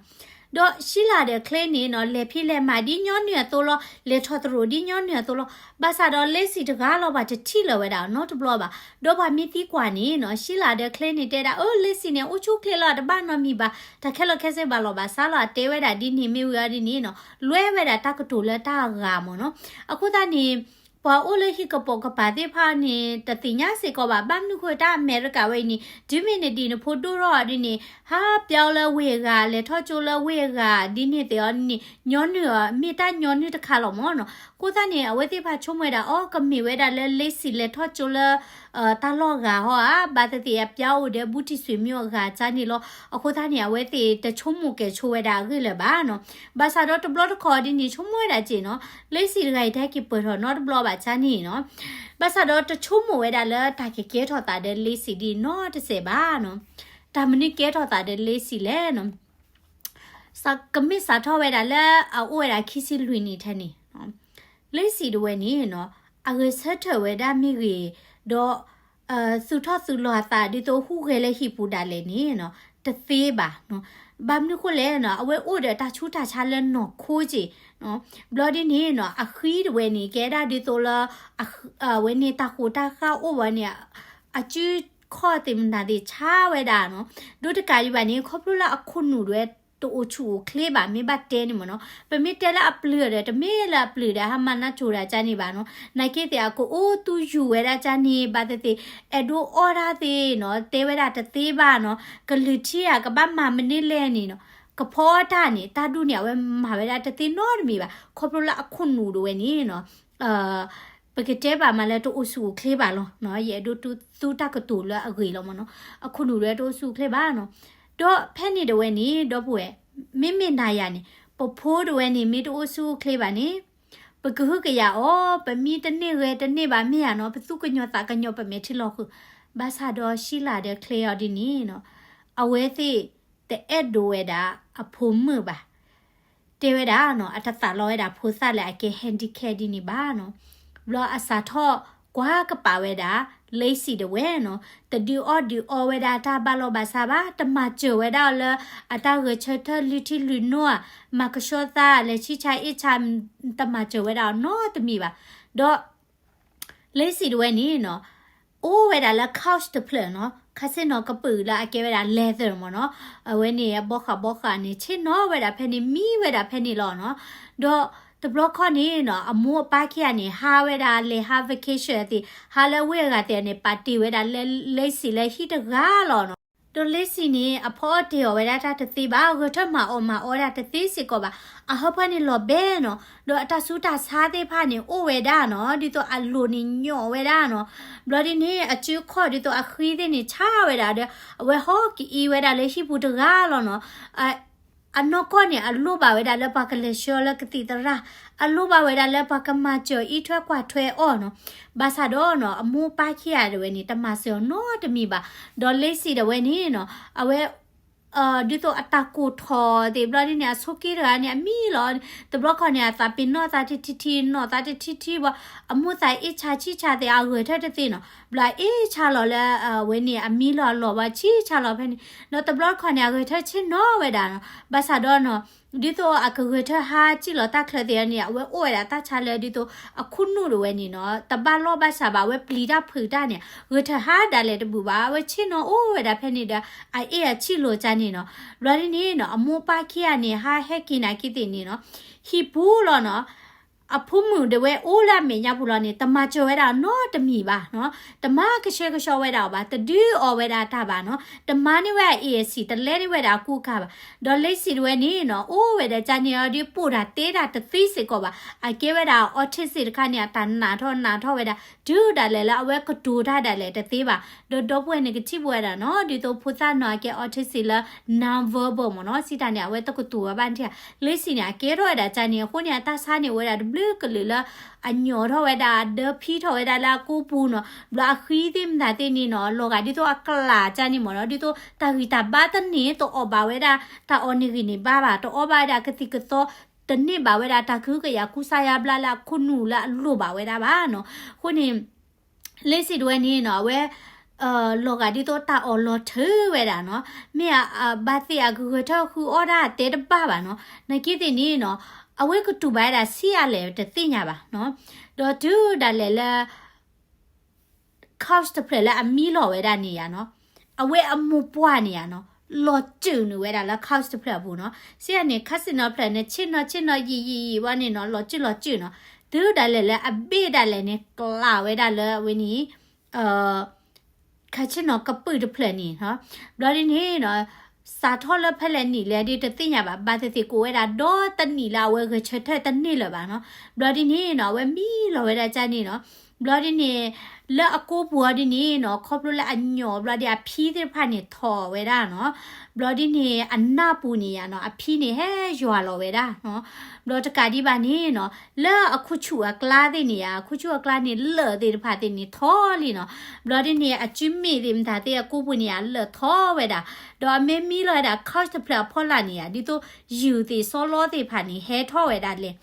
ဒီး Sheila ဒီး Claire န့ၣ်နီၤ လဲၤဖံးလဲၤမၤဒ်ညီနုၢ်အသိးလီၤ, လဲၤထီၣ်သရိာ်ဒ်ညီနုၢ်အသိးလီၤ. ဘၣ်ဆၣ်ဒီး Lacey တဂၤလီၤ ပှၤတထံၣ်လၢၤဝဲဒၣ်နီတဘျီဘၣ်. ဒီးပှၤမ့ၢ်သံကွၢ်န့ၣ်နီၤ Sheila ဒီး Claire န့ၣ်တဲဒၣ် အၢ Lacey န့ၣ် အိၣ်ဆူၣ်အိၣ်ချ့လီၤ, တဘၣ်နီတမံၤဘၣ်, တၢ်ခဲလၢာ်ခဲဆ့ဘၣ်လီၤဘၣ်ဆါလီၤ, အတဲဝဲဒၣ်ဒ်န့ၣ်မ့ၢ်ဝံၤအီၤဒ်န့ၣ်နီၤ လွဲဝဲဒၣ်တၢ်ကတိၤလၢတၢ်ဂၤမ့ၢ်နီၤ. အဃိသတးန့ၣ် ပှၤအိၣ်လၢဟံၣ်ကပိာ်ကပၤသ့ၣ်တဖၣ်န့ၣ် တသ့ၣ်ညါစ့ၢ်ကီးဘၣ်, ဘၣ်မနုၤဃိတၢ်အမဲရကၤဝဲအံၤန့ၣ် တုၤမ့ၢ်နဒံးနဖိဒိၣ်ထီၣ်အီၤဒ်န့ၣ် ဟးပျီလၢဝ့ၢ်အဂၤ လဲၤထီၣ်ကၠိလၢဝ့ၢ်အဂၤ ဒ်န့ၣ်သ့ၣ်အီၤန့ၣ် ညီနုၢ်အီၤ မ့ၢ်တၢ်ညီနုၢ်တခါလီၤမ့ၢ်နီၤ. အဃိသတးန့ၣ် အဝဲသ့ၣ်တဖၣ်ဆိကမိၣ်ဝဲဒၣ် အီ ကမ့ၢ်ဝဲဒၣ်လၢ Lacey လဲၤထီၣ်ကၠိလၢ တၢ်လီၢ်ဂၤဟီဧါ, ဘၣ်သ့ၣ်သ့ၣ်အပျီအိၣ်ဒီးဘူးတံၢ်ဆွေမျိုးအဂၤကၢ်န့ၣ်လီၤ. အဃိသတးန့ၣ် အဝဲသ့ၣ်တဆိကမိၣ်ကဲၤဆိဝဲဒၣ်အဂ့ၢ်လၢၤဘၣ်နီၤ. ဘၣ်ဆၣ်ဒီးတဘျီတခီၣ်ဒ်န့ၣ် ဆိကမိၣ်ဝဲဒၣ်က့ၢ်နီၤ Lacey တဂၤအံၤတဟဲက့ၤပၢၢ်ထီၣ်နီတဘျီဘၣ်ကၢ်န့ၣ်နီၤ. ဘၣ်ဆၣ်ဒီးတဆိကမိၣ်ဝဲဒၣ်လၢတၢ်ကကဲထီၣ်သးဒီး Lacey ဒ်နီတစဲးဘၣ်နီၤ. တၢ်မနုၤကဲထီၣ်သးဒီး Lacey လဲၣ်နီၤ. ကမ့ၢ်စးထီၣ်ဝဲဒၣ်လၢအအိၣ်ဝဲဒၣ်ခံဆံလွံၢ်နံၣ်ထဲန့ၣ် Lacey တဝဲန့ၣ်နီၤ အဂဲၤဆၢထၢၣ်ဝဲဒၣ်မ့ၢ်ဂ့ၤ, ဒီး သူၣ်ထီၣ်သူၣ်လီၤအသးဒ်သိးဟူးဂဲၤလၢဟံၣ်ပူၤဒၣ်လဲာ်န့ၣ်နီၤ တသ့ဘၣ်နီၤ. ဘၣ်မနုၤဃိလဲၣ်နီၤ အဝဲအိၣ်ဒီးတၢ်ဆူးတၢ်ဆါလၢနီၢ်ခိက့ၢ်. ဘျီဒ်န့ၣ်နီၤ အဃံတဝဲန့ၣ် ကဲဒၣ်ဒ်သိးလၢ အဝဲန့ၣ်တၢ်ဃိးတၢ်ဃၢ်အိၣ်ဝဲန့ၣ် အစုခီၣ်သ့ၣ်မတၤသ့ၣ်ဆါဝဲဒၣ်နီၤ. ဒိတကးဒံးဘၣ်န့ၣ် ခီဖျိလၢအခိၣ်နူာ်တဝဲ တအိၣ်ဆူၣ်အိၣ်ချ့ဘၣ် မ့ၢ်ဘၣ်တဲန့ၣ်မ့ၢ်နီၤ. ပမ့ၢ်တဲလၢအပျုၤဒီး တမ့ၢ်လၢအပျုၤဒီး ဟးမၤနၢ်ကၠိၤဒၣ်ကၢ်န့ၣ်ဘၣ်နီၤ. နာ်က့သ့ၣ်အကအိၣ်သူယူၤဝဲဒၣ်ကၢ်န့ၣ် ဘၣ်သ့ၣ်သ့ၣ် အဲၣ်ဒိးအီၣ်တၢ်သ့ၣ်နီၤ တဲဝဲဒၣ်တသ့ဘၣ်နီၤ. ကလုၢ်ထံဧါ ကဘၣ်မၤမနုၤလဲၣ်န့ၣ်နီၤ ကဖီအီၣ်တၢ်န့ၣ် တၢ်ဒူၣ်န့ၣ် အဝဲမၤဝဲဒၣ်တသ့နီတမံၤဘၣ်. ခီဖျိလၢအခိၣ်နူာ်တဝဲန့ၣ်နီၤ ပကတဲဘၣ်မးလၢတအိၣ်ဆူၣ်အိၣ်ချ့ဘၣ်လီၤ. ယအဲၣ်ဒိးသူတၢ်ကတိၤလၢအဂ့ၤလီၤမ့ၢ်နီၤ. အခိၣ်နူာ်တဝဲတအိၣ်ဆူၣ်အိၣ်ချ့ဘၣ်နီၤ. ဒီးဖဲန့ၣ်တဝဲန့ၣ် ဒီပုၢ်ဝဲၢ် မ့မ့ၢ်နၤယၤန့ၣ် ပဖိတဝဲန့ၣ် မ့ၢ်တအိၣ်ဆူၣ်အိၣ်ချ့ဘၣ်န့ၣ် ပကဟုကယာ်အီၤ ပမံတန့ၢ်ဂဲၤတန့ၢ်ဘၣ်မ့ၢ်ဧါနီၤ ပသူကညီၤသးကညီၤ ပမဲာ်ထံလီၤဃုာ်. ဘၣ်ဆၣ်ဒီး Sheila ဒီး Claire အီၤဒ်န့ၣ်နီၤ အဝဲသ့ၣ်တအဲၣ်ဒိးဝဲဒၣ်အဖိမုၣ်ဘၣ်. တဲဝဲဒၣ်နီၤ အတသးလီဝဲဒၣ်ဖိသၣ်လၢအကဲ handicap ဒ်န့ၣ်ဘၣ်နီၤ. ဘျီအစးထီၣ်ကွၢ်ကပာ်ဝဲဒၣ် Lacey တဝဲနီၤ တဒုးအီၣ်ဒုးအီဝဲဒၣ်တၢ်ဘၣ်လီၢ်ဘၣ်စးဘၣ်, တမၤစၢၤဝဲဒၣ်အီၤလၢအတၢ်ဂဲၤဆၢထၢၣ်လုၢ်ထံလုၢ်နိဧါ, မၤကဆှီသး လဲၤဆံၣ်ဆါအ့ၣ်ဆါ တမၤစၢၤဝဲဒၣ်အီၤနီတမံၤဘၣ်. ဒီး Lacey တဝဲန့ၣ်နီၤ အိၣ်ဝဲဒၣ်လၢ couch တဖျၢၣ်နီၤ ခါဆ့ၣ်နီၤကပုာ်လၢအကဲဝဲဒၣ် leather မ့ၢ်နီၤ အဝဲန့ၣ် ဘီဃးဘီဃးန့ၣ် ဆ့ၣ်နီၤဝဲဒၣ်ဖဲန့ၣ် မံဝဲဒၣ်ဖဲန့ၣ်လီၤနီၤ. ဒီးတဘျီခီန့ၣ်နီၤ အမိၢ်အပၢ်ခံဂၤန့ၣ် ဟးဝဲဒၣ်လဲၤဟး vacation သ့ၣ် ဟးလၢဝ့ၢ်အဂၤသ့ၣ်န့ၣ် ပာ်တ့ၢ်ဝဲဒၣ်လၢ Lacey လၢဟံၣ်တဂၤလီၤနီၤ. ဒီး Lacey န့ၣ် အဖီအီၣ်တ့ၢ်အီၤဝဲဒၣ်တၢ်တသ့ဘၣ်, ဂဲၤထၢၣ်မၤအီၣ်မၤအီဒၣ်တသ့စ့ၢ်ကီးဘၣ်. အဟၢဖၢန့ၣ်လီၤဘဲနီၤ, ဒီးအတၢ်ဆူးတၢ်ဆါသ့ၣ်တဖၣ်န့ၣ် အိၣ်ဝဲဒၣ်နီၤ, ဒ်သိးအလိၤန့ၣ်ညီၣ်ဝဲဒၣ်နီၤ. ဘျီဒ်န့ၣ် အစုခီၣ်ဒ်သိးအဃံသ့ၣ်န့ၣ် ဆါဝဲဒၣ်ဒီး အဝဲဟီၣ်ကအံဝဲဒၣ်လၢဟံၣ်ပူၤတဂၤလီၤနီၤ. အနီၢ်ကီၢ်န့ၣ် အလိၣ်ဘၣ်ဝဲဒၣ်လၢပှၤကလဲၤဆှၢလၢကသံၣ်သရၣ်, အလိၣ်ဘၣ်ဝဲဒၣ်လၢပှၤကမၤစၢၤအံးထွဲကွၢ်ထွဲအီၤနီၤ. ဘၣ်ဆၣ်ဒီးနီၤ အမိၢ်ပၢ်ခံဂၤတဝဲန့ၣ် တမၤစၢၤအီၤနီတမံၤဘၣ်. ဒီး Lacey တဝဲန့ၣ်နီၤ အဝဲ ဒ်သိးအတၢ်ကိၢ်ထီၣ်သ့ၣ်ဘျီဒ်န့ၣ် အဆိးက့တဂၤန့ၣ် အမံလီၤ. တဘျီခီန့ၣ် အသးပ့ၤနီၣ်သးတထံထံ နီၣ်သးတထံထံဘၣ်, အမိၢ်သးအ့ၣ်ဆါဆံၣ်ဆါသ့ၣ် အဂဲၤထၢၣ်တသ့နီၤ. ဘျီအ့ၣ်ဆါလီၤလၢ အဝဲန့ၣ် အမံလီၤအလီၢ်ဘၣ် ဆံၣ်ဆါလီၤဖဲန့ၣ်. ဒီးတဘျီခီန့ၣ် အဂဲၤထၢၣ်ဆ့ၣ်နီၤဝဲဒၣ်နီၤ. ဘၣ်ဆၣ်ဒီးနီၤ ဒ်သိးအကဂဲၤထၢၣ်ဟးစံၣ်လီၤတၢ်ချၢသ့ၣ်န့ၣ် အဝဲအိၣ်ဝဲဒၣ်တၢ်ဆါလၢဒ်သိး အခိၣ်နူာ်တဝဲန့ၣ်နီၤ တဘၣ်လီၢ်ဘၣ်စးဘၣ် အဝဲပျံၤတၢ်ဖုးတၢ်န့ၣ် ဂဲၤထၢၣ်ဟးဒၣ်လဲာ်တဘူၣ်ဘၣ် အဝဲဆ့ၣ်နီၤအိၣ်ဝဲဒၣ်ဖဲန့ၣ်ဒီး အအ့ၣ်အဆံၣ်လိာ်ကၢ်န့ၣ်နီၤ. ဘျီဒ်န့ၣ်နီၤ အမိၢ်ပၢ်ခံဂၤန့ၣ် ဟးဟဲက့ၤနာ်က့သ့ၣ်န့ၣ်နီၤ ဟံၣ်ပူၤလီၤနီၤ အဖိမုၣ်တဝဲအိၣ်လၢအမဲာ်ညါပူၤလီၤန့ၣ် တမၤစၢၤဝဲဒၣ်နီတမံၤဘၣ်နီၤ. တမၤကဆှဲကဆှီဝဲဒၣ်အီၤဘၣ်, တဒုးအီဝဲဒၣ်တၢ်ဘၣ်နီၤ, တမၤန့ၢ်ဝဲအ A S C တလဲန့ၢ်ဝဲဒၣ်အကူအကၤဘၣ်. ဒီး Lacey တဝဲန့ၣ်နီၤ အိၣ်ဝဲဒၣ်ကၢ်န့ၣ်အီၤဒီး ပိာ်တၢ်တဲတၢ်တသ့စ့ၢ်ကီးဘၣ်. အကဲဝဲဒၣ် autistic တခါန့ၣ် အတၢ်နးထီၣ်နးထီၣ်ဝဲဒၣ် တုၤဒၣ်လဲာ်လၢအဝဲကတိၤတၢ်ဒၣ်လဲာ်တသ့ဘၣ်. ဒီးဒီပုၢ်ဝဲၢ်န့ၣ်ကထံၣ်ဘၣ်ဝဲဒၣ်နီၤ ဒ်သိးဖိသၣ်နီၤအကဲ autistic လၢ non-verbal မ့ၢ်နီၤ, စံးတၢ်န့ၣ် အဝဲတကတိၤဝဲဘၣ်န့ၣ် Lacey န့ၣ် အကဲထီၣ်ဝဲဒၣ်ကၢ်န့ၣ် အဃိန့ၣ် အတၢ်ဆါန့ၣ်အိၣ်ဝဲဒၣ်တဘျုးကလုာ်လၢ အညီၣ်ထီၣ်ဝဲဒၣ် ဒၢဖံထီၣ်ဝဲဒၣ်လၢအကိာ်ပူၤနီၤ, ဘျီအဃံသ့ၣ်မတၤသ့ၣ်န့ၣ်နီၤ လီၤဂာ်ဒ်သိးအကျးကၢ်န့ၣ်မ့ၢ်နီၤ, ဒ်သိးတၢ်ဂံၢ်တၢ်ဘါတန့ၢ် တအီၣ်ဘၣ်ဝဲဒၣ် တၢ်အီၣ်န့ၢ်ဂံၢ်န့ၢ်ဘါဘၣ်, တအီၣ်ဘၣ်ဝဲဒၣ်ကသံၣ်ကသီ တန့ၢ်ဘၣ်ဝဲဒၣ်တၢ်ကဟုကယာ်ကူစါယါဘျါလၢအခိၣ်နူာ်လၢအလိၣ်ဘၣ်ဝဲဒၣ်ဘၣ်နီၤ. အဃိန့ၣ် Lacey တဝဲန့ၣ်နီၤ အဝဲ လီၤဂာ်ဒ်သိးတၢ်အီၣ်လီၤထၢဝဲဒၣ်နီၤ, မ့ၢ်အဘၣ်သ့ၣ်အကဂဲၤထၢၣ်ဃုအီၣ်ဒၣ်တဲတဘၣ်ဘၣ်နီၤ, နာ်က့သ့ၣ်န့ၣ်နီၤ အဝဲကတူၢ်ဘၣ်ဝဲဒၣ်ဆံးအါလဲၣ်တသ့ၣ်ညါဘၣ်နီၤ. ဒီးတုၤဒၣ်လဲာ်လၢ couch တဖျၢၣ်လၢအမံလီၤဝဲဒၣ်န့ၣ်ယါနီၤ, အဝဲအမိၢ်ပှၢ်န့ၣ်ယါနီၤ လီၤစုာ်နုာ်ဝဲဒၣ်လၢ couch တဖျၢၣ်အပူၤနီၤ. စံးန့ၣ် ခါစံၣ်နီၤဖျၢၣ်န့ၣ် ဆ့ၣ်နီၤဆ့ၣ်နီၤယံာ်ယံာ်ယံာ်ဝဲန့ၣ်နီၤ လီၤစုာ်လီၤစုာ်နီၤ. တုၤဒၣ်လဲာ်လၢအဘ့ၣ်ဒၣ်လဲာ်န့ၣ် ကျးဝဲဒၣ်လၢအဝဲန့ၣ် ခါဆ့ၣ်နီၤကပုာ်တဖျၢၣ်န့ၣ်နီၤ. ဘျီဒ်န့ၣ်နီၤ စးထီၣ်လၢဖဲလဲၣ်နံၣ်လဲၣ်ဒ်တသ့ၣ်ညါဘၣ်, ဘၣ်သ့ၣ်သ့ၣ်ကိးဝဲဒၣ်ဒီတနံၣ်လၢအဝဲဂဲၤဆၢထၢၣ်တန့ၢ်လၢၤဘၣ်နီၤ. ဘျီဒ်န့ၣ်နီၤ အဝဲမံလီၤဝဲဒၣ်ကန့ၣ်နီၤ. ဘျီဒ်န့ၣ် လၢအကိးပူၤအီၤဒ်န့ၣ်နီၤ ခီဖျိလၢအညီၣ်ဘျီဒ်အဖံသ့ၣ်တဖၣ်န့ၣ်ထီၣ်ဝဲဒၣ်နီၤ. ဘျီဒ်န့ၣ် အနၢ်ပူၤန့ၣ်ယါနီၤ အဖံန့ၣ်ဟဲယွၤလီၤဝဲဒၣ်နီၤ. ဘျီတကးဒံးဘၣ်န့ၣ်နီၤ လၢအခိၣ်ဆူၣ်အကျါသ့ၣ်န့ၣ်ယါ အခိၣ်ဆူၣ်အကျါန့ၣ် လၢၢ်သ့ၣ်တဖၣ်သ့ၣ်န့ၣ်ထီၣ်လံနီၤ. ဘျီဒ်န့ၣ် အစုမ့ၣ်သ့ၣ်မတၤသ့ၣ်အကိးပူၤန့ၣ်ယါ လၢၢ်ထီၣ်ဝဲဒၣ်, ဒီးအမ့ၢ်မံလီၤဝဲဒၣ် couch တဖျၢၣ်အဖီလာ်န့ၣ်ယါ ဒ်သိးယုၢ်သ့ၣ်စီလီသ့ၣ်တဖၣ်န့ၣ် ဟဲထီၣ်ဝဲဒၣ်လဲၣ်.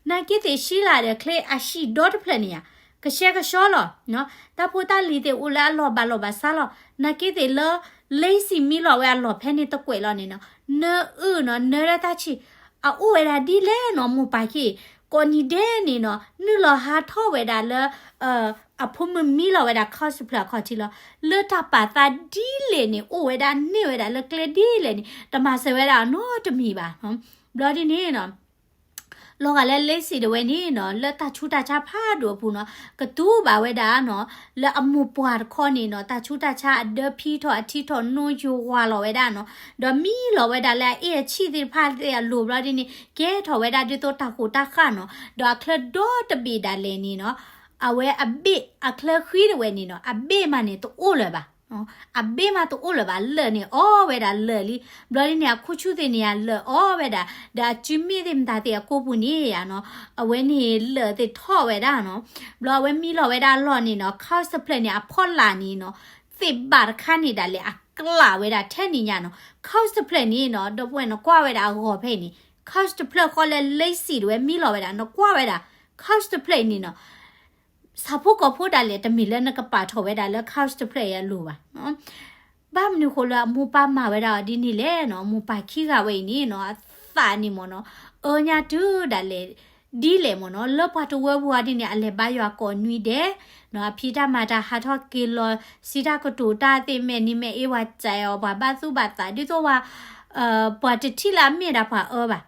နာ်က့သ့ၣ် Sheila ဒီး Claire အဟံၣ်ဒီတဖျၢၣ်န့ၣ်ယါ ကဆှဲကဆှီလီၤ. တၢ်ဖိတၢ်လံၤသ့ၣ်အိၣ်လၢအလီၢ်ဘၣ်လီၢ်ဘၣ်စးလီၤ. နာ်က့သ့ၣ်လၢ Lacey မံလီၤဝဲအလီၢ်ဖဲန့ၣ်တကွဲးလီၤန့ၣ်နီၤ နအုၣ်နီၤ နၢဒၢတၢ်ဆံၣ် အအိၣ်ဝဲဒၣ်ဒ်လဲၣ်နီၤ မိၢ်ပၢ်ခံ ကိးနံၤဒဲးန့ၣ်နီၤ နုာ်လီၤဟးထီၣ်ဝဲဒၣ်လၢ အဖိမုၣ်မံလီၤဝဲဒၣ် couch တဖျၢၣ်အခီၣ်ထံးလီၤ. လၢတၢ်ပာ်သးဒ်လဲၣ်န့ၣ် အိၣ်ဝဲဒၣ်န့ၢ်ဝဲဒၣ်လၢကျဲဒ်လဲၣ်န့ၣ် တမၤစၢၤဝဲဒၣ်နီတမံၤဘၣ်. ဘျီဒ်န့ၣ်နီၤ လီၤဂာ်လၢ Lacey တဝဲန့ၣ်နီၤ လၢတၢ်ဆူးတၢ်ဆါဖးဒိၣ်အပူၤနီၤ ကတူၢ်ဘၣ်ဝဲဒၣ်နီၤ လၢအမိၢ်ပှၢ်တခီန့ၣ်နီၤ တၢ်ဆူးတၢ်ဆါအဒၢဖံထီၣ်အထံထီၣ်နိယွၤလီၤဝဲဒၣ်နီၤ ဒီးမံလီၤဝဲဒၣ်လၢအအ့ၣ်အဆံၣ်သ့ၣ်တဖၣ်သ့ၣ်အလိၤဘျီဒ်န့ၣ် ကဲထီၣ်ဝဲဒၣ်ဒ်သိးတၢ်ဃိၣ်တၢ်ဃၣ်နီၤ ဒီးအချၢဒီတဘ့ၣ်ဒၣ်လဲာ်န့ၣ်နီၤ အဝဲအဘ့ၣ်အချၢဃံတဝဲန့ၣ်နီၤ အဘ့ၣ်မးန့ၣ်တအိၣ်လၢၤဘၣ် အဘ့ၣ်မးတအိၣ်လၢၤဘၣ် လၢၢ်န့ၣ်အီၣ်ဝဲဒၣ်လၢၢ်လံ. ဘျီဒ်န့ၣ် အခိၣ်ဆူၣ်သ့ၣ်န့ၣ်ယါလၢၢ်အီၣ်ဝဲဒၣ် ဒီးအစုမ့ၣ်သ့ၣ်မတၤသ့ၣ်အကိးပူၤန့ၣ်ယါနီၤ အဝဲန့ၣ်လၢၢ်သ့ၣ်ထီၣ်ဝဲဒၣ်နီၤ. ဘျီအဝဲမံလီၤဝဲဒၣ်အလီၢ်န့ၣ်နီၤ couch တဖျၢၣ်န့ၣ် အဖီလာ်န့ၣ်နီၤ သ့ၣ်ဘၣ်တခါန့ၣ်ဒၣ်လဲာ်အကျးဝဲဒၣ်ထဲန့ၣ်ညါနီၤ couch တဖျၢၣ်န့ၣ်နီၤ ဒီပုၢ်ဝဲၢ်နကွၢ်ဝဲဒၣ်အဂီၤဖဲအံၤန့ၣ် couch တဖျၢၣ်ဃီလၢ Lacey တဝဲမံလီၤဝဲဒၣ် နကွၢ်ဝဲဒၣ် couch တဖျၢၣ်အံၤန့ၣ်နီၤ ဆၣ်ဖိကီၢ်ဖိဒၣ်လဲာ် တမ့ၢ်လၢနကပာ်ထီၣ်ဝဲဒၣ်လၢ couch တဖျၢၣ်အံၤအလိၤဘၣ်. ဘၣ်မနုၤဃိလၢအမိၢ်ပၢ်မၤဝဲဒၣ်အီၤဒ်န့ၣ်လဲၣ်နီၤ မိၢ်ပၢ်ခံဂၤဝဲအံၤန့ၣ်နီၤ အသးန့ၣ်မ့ၢ်နီၤ အၢညါတုၤဒၣ်လဲာ် ဒ်လဲၣ်မ့ၢ်နီၤ လၢပှၤတဝၢပူၤအီၤဒ်န့ၣ် အလဲၤဘါယွၤကိးနွံဒဲး အဖံးတၢ်မၤတၢ်ဟးထီၣ်က့ၤလီၤ စံးတၢ်ကတိၤတၢ်သ့ၣ် မဲာ်နံၤမဲာ်အ့ ပှၤစဲးအီၤ ပှၤဘၣ်သူၣ်ဘၣ်သး ဒ်သိးဝဲ ပှၤတထံၣ်လၢအမ့ၢ်ဒၣ်ပှၤအၢဘၣ်.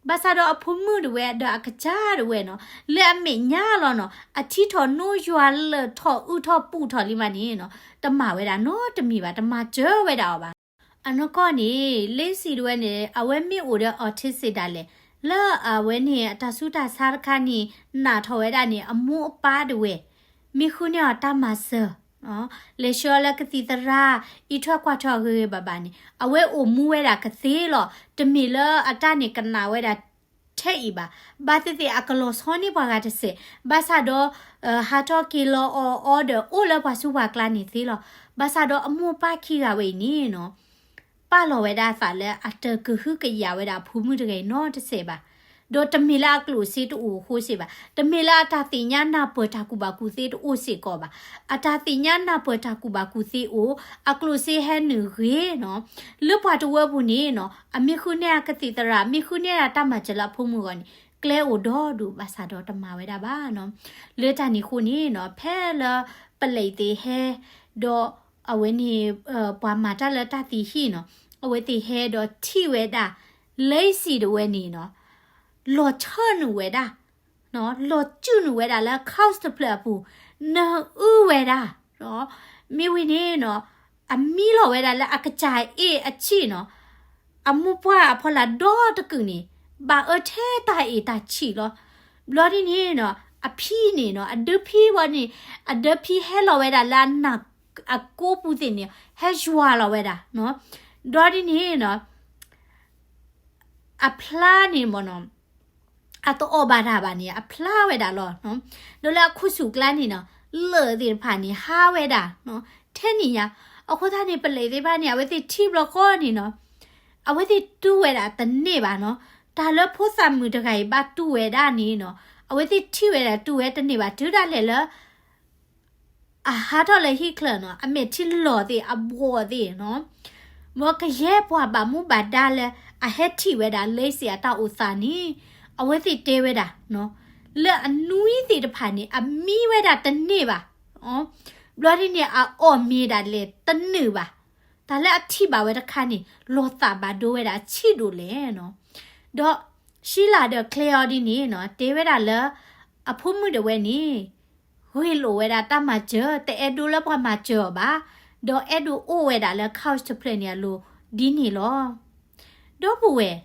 ဘၣ်ဆၣ်ဒီးအဖိမုၣ်တဝဲဒီးအကစၢ်တဝဲနီၤ လၢအမဲာ်ညါလီၤနီၤ အထံထီၣ်နိယွၤလၢာ်ထီၣ်အုၣ်ထီၣ်ပူၣ်ထီၣ်လံမးန့ၣ်နီၤ တမၤဝဲဒၣ်နီတမံၤဘၣ် တမၤစၢၤဝဲဒၣ်အီၤဘၣ်. အနီၢ်ကီၢ်န့ၣ် Lacey တဝဲန့ၣ် အဝဲမ့ၢ်အိၣ်ဒီး autistic ဒၣ်လဲာ် လၢအဝဲန့ၣ် အတၢ်ဆူးတၢ်ဆါတခါန့ၣ် နာ်ထီၣ်ဝဲဒၣ်န့ၣ် အမိၢ်အပၢ်တဝဲ မ့ၢ်ဃုန့ၢ်အီၤတၢ်မၤစၢၤ လဲၤဆှၢအီၤလၢကသံၣ်သရၣ် အံးထွဲကွၢ်ထွဲအီၤဂ့ၤဂ့ၤဘၣ်ဘၣ်န့ၣ် အဝဲအိၣ်မူဝဲဒၣ်ကသ့လီၤ. တမ့ၢ်လၢအတၢ်န့ၣ်ကနာ်ဝဲဒၣ် ထဲအံၤဘၣ်. ဘၣ်သ့ၣ်သ့ၣ်အကလီၤဆီန့ၢ်ပှၤဂၤတစဲး, ဘၣ်ဆၣ်ဒီး ဟးထီၣ်က့ၤလီၤအီၤအီဒီး အိၣ်လၢပှၤဆူးပှၤကျါန့ၣ်သ့လီၤ. ဘၣ်ဆၣ်ဒီးအမိၢ်ပၢ်ခံဂၤဝဲအံၤန့ၣ်နီၤ ပာ်လီၤဝဲဒၣ်အသးလၢအတကဟုကယာ်ဝဲဒၣ်အဖိမုၣ်တဂၤအံၤနီတစဲးဘၣ်. ဒီးတမ့ၢ်လၢအကျိၣ်စ့တအိၣ်အဃိစ့ၢ်ဘၣ်, တမ့ၢ်လၢအတၢ်သ့ၣ်ညါနၢ်ပၢၢ်တၢ်ကူၣ်ဘၣ်ကူၣ်သ့တအိၣ်စ့ၢ်ကီးဘၣ်. အတၢ်သ့ၣ်ညါနၢ်ပၢၢ်တၢ်ကူၣ်ဘၣ်ကူၣ်သ့အိၣ်, အကျိၣ်စ့ဟဲနုာ်ဂ့ၤနီၤ. လၢပှၤတဝၢပူၤန့ၣ်နီၤ အမ့ၢ်ဃုန့ၢ်အကသံၣ်သရၣ်, မ့ၢ်ဃုန့ၢ်အတၢ်မၤစၢၤလၢအဖိမုၣ်အဂီၢ်န့ၣ် ကျဲအိၣ်ဒီဒူၣ်ဘၣ်ဆၣ်ဒီးတမၤဝဲဒၣ်ဘၣ်နီၤ. လၢတၢ်န့ၣ်အဃိန့ၣ်နီၤ ဖဲလၢပလံးသ့ၣ်ဟဲ ဒီးအဝဲန့ၣ် ပှၤမၤတၢ်လၢတၢ်သံဟံၣ်နီၤ, အဝဲသ့ၣ်ဟဲဒီးထံၣ်ဝဲဒၣ် Lacey တဝဲန့ၣ်နီၤ လီၤဆၢနုာ်ဝဲဒၣ် လီၤစုၣ်နုာ်ဝဲဒၣ်လၢ couch တဖျၢၣ်အပူၤ, နၢအုၣ်ဝဲဒၣ်, မ့ၢ်ဝံၤန့ၣ်နီၤ အမံလီၤဝဲဒၣ်လၢအကစၢ်အ့ၣ်အဆံၣ်နီၤ, အမိၢ်ပှၢ်အဖီလာ်ဒီတကုာ်န့ၣ် ဘၣ်အၢထဲတၢ်အ့ၣ်တၢ်ဆံၣ်လီၤ. ဘျီဒ်န့ၣ်နီၤ အဖံန့ၣ်နီၤ အဒၢဖံဝဲန့ၣ် အဒၢဖံဟဲလီၤဝဲဒၣ်လၢအနၢ်အကိးပူၤသ့ၣ်န့ၣ် ဟဲယွၤလီၤဝဲဒၣ်, ဘျီဒ်န့ၣ်နီၤ အဖျါန့ၣ်မ့ၢ်နီၤ အတအီၣ်ဘၣ်တၢ်ဘၣ်န့ၣ် အဖျါဝဲဒၣ်လီၤ. ဒီးလၢအခိၣ်ဆူၣ်ကျါန့ၣ်နီၤ လၢၢ်သ့ၣ်တဖၣ်န့ၣ် ဟးဝဲဒၣ် ထဲန့ၣ်ညါ. အဃိသတးန့ၣ် ပလံးသ့ၣ်တဖၣ်န့ၣ် အဝဲသ့ၣ်ထံၣ်ဘျီဃီန့ၣ်နီၤ အဝဲသ့ၣ်တူၢ်ဝဲဒၣ်တန့ၢ်ဘၣ်နီၤ. တၢ်လၢဖိသၣ်မုၣ်တဂၤအံၤဘၣ်တူၢ်ဝဲဒၣ်န့ၣ်နီၤ, အဝဲသ့ၣ်ထံၣ်ဝဲဒၣ်တူၢ်ဝဲတန့ၢ်ဘၣ် တုၤဒၣ်လဲာ်လၢ အဟးထီၣ်လၢဟံၣ်ချၢနီၤ, အမဲာ်ထံလီၤသ့ၣ် အဘှီးသ့ၣ်နီၤ, မ်ကယဲၢ်ပှၤဘၣ်မူဘၣ်ဒါလၢအဟဲထံၣ်ဝဲဒၣ် Lacey အတၢ်အိၣ်သးန့ၣ်, အဝဲသ့ၣ်တဲဝဲဒၣ်နီၤ, လၢအနွံသ့ၣ်တဖၣ်န့ၣ် အမံဝဲဒၣ်တန့ၢ်ဘၣ်, ဘျီဒ်န့ၣ် အအီၣ်မ့ၤဒၣ်လဲာ်တနုာ်ဘၣ်, တၢ်လၢအထံၣ်ဘၣ်ဝဲတခါန့ၣ် လီၤသးဘၣ်ဒိဝဲဒၣ်အဆံးဒိၣ်လဲၣ်နီၤ. ဒီး Sheila ဒီး Claire အီၤဒ်န့ၣ်နီၤ, တဲဝဲဒၣ်လၢ အဖိမုၣ်ဒၣ်ဝဲန့ၣ် ဂ့ၢ်လိာ်ဝဲဒၣ်တၢ်မၤစၢၤ တအဲၣ်ဒိးလၢပှၤမၤစၢၤအီၤဘၣ်, ဒီးအဲၣ်ဒိးအိၣ်ဝဲဒၣ်လၢ couch တဖျၢၣ်န့ၣ်အလိၤ ဒ်န့ၣ်လီၤ. ဒီပုၢ်ဝဲၢ်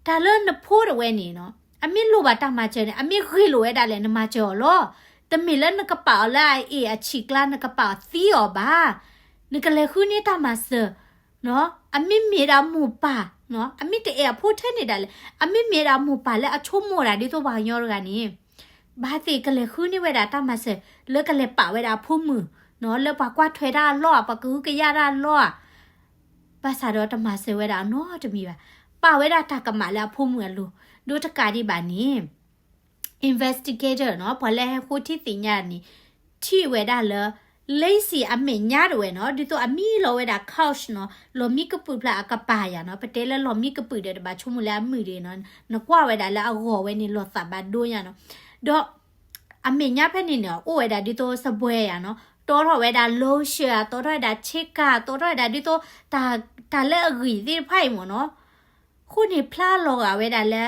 တၢ်လၢနဖိဒၣ်ဝဲန့ၣ်နီၤ, အမ့ၢ်လိၣ်ဘၣ်တၢ်မၤစၢၤန့ၣ် အမ့ၢ်ဂ့ၢ်လိာ်ဝဲဒၣ်လဲာ် နမၤစၢၤအီၤလီၤ. တမ့ၢ်လၢနကပာ်အီၤလၢအအ့ၣ်အဆံးကျါ နကပာ်အီၤသံအီၤဘၣ်. နကလဲၤဃုန့ၢ်တၢ်မၤစၢၤ အမ့ၢ်မ့ၢ်ဒၣ်မိၢ်ပၢ်, အမ့ၢ်တအဲၣ်အဖိထဲန့ၣ်ဒၣ်လဲာ်, အမ့ၢ်မ့ၢ်ဒၣ်မိၢ်ပၢ်လၢအဆိကမိၣ်ဒၣ်ဒ်သိးပှၤကညီတဂၤန့ၣ်, ဘၣ်သ့ၣ်ကလဲၤဃုန့ၢ်ဝဲဒၣ်တၢ်မၤစၢၤ လၢကလဲၤပာ်ဝဲဒၣ်အဖိမုၣ်, လၢပှၤကွၢ်ထွဲတၢ်အလီၢ် ပှၤကဟုကယာ်တၢ်အလီၢ်ဧါ, ဘၣ်ဆၣ်ဒီးတမၤစၢၤဝဲဒၣ်နီတမံၤဘၣ်. ပာ်ဝဲဒၣ်တၢ်ကမၣ်လၢအဖိမုၣ်အလိၤ, ဒီးတကးဒံးဘၣ်န့ၣ် investigator နီၤ, ပှၤလၢဟဲဃိထံသ့ၣ်ညါန့ၣ် ထံၣ်ဝဲဒၣ်လၢ Lacey အမဲာ်ညါဒၣ်ဝဲနီၤ, ဒ်သိးအမံလီၤဝဲဒၣ် couch နီၤ, လီၢ်မံကပုာ်ဖျါအကပၤယၤနီၤ, ပတဲလၢလီၢ်မံကပုာ်ဒီးတဘၣ်ဆိကမိၣ်လၢအမုာ်ဒ်နီၤ, နကွၢ်ဝဲဒၣ်လၢအဂီၤဝဲန့ၣ် လီၤသးဘၣ်ဒိညါနီၤ, ဒီး အမဲာ်ညါဖဲန့ၣ်န့ၣ် အိၣ်ဝဲဒၣ်ဒ်သိးစပွဲယၤနီၤ, တီထီၣ်ဝဲဒၣ် lotion ဧါ, တီထီၣ်ဝဲဒၣ်ဆ့ကၤ, တီထီၣ်ဝဲဒၣ်ဒ်သိး တၢ်လၢအဂံၢ်သ့ၣ်တဖၣ်အံၤမ့ၢ်နီၤ, အဃိန့ၣ်ဖျါလီၤဂာ်ဝဲဒၣ်လၢ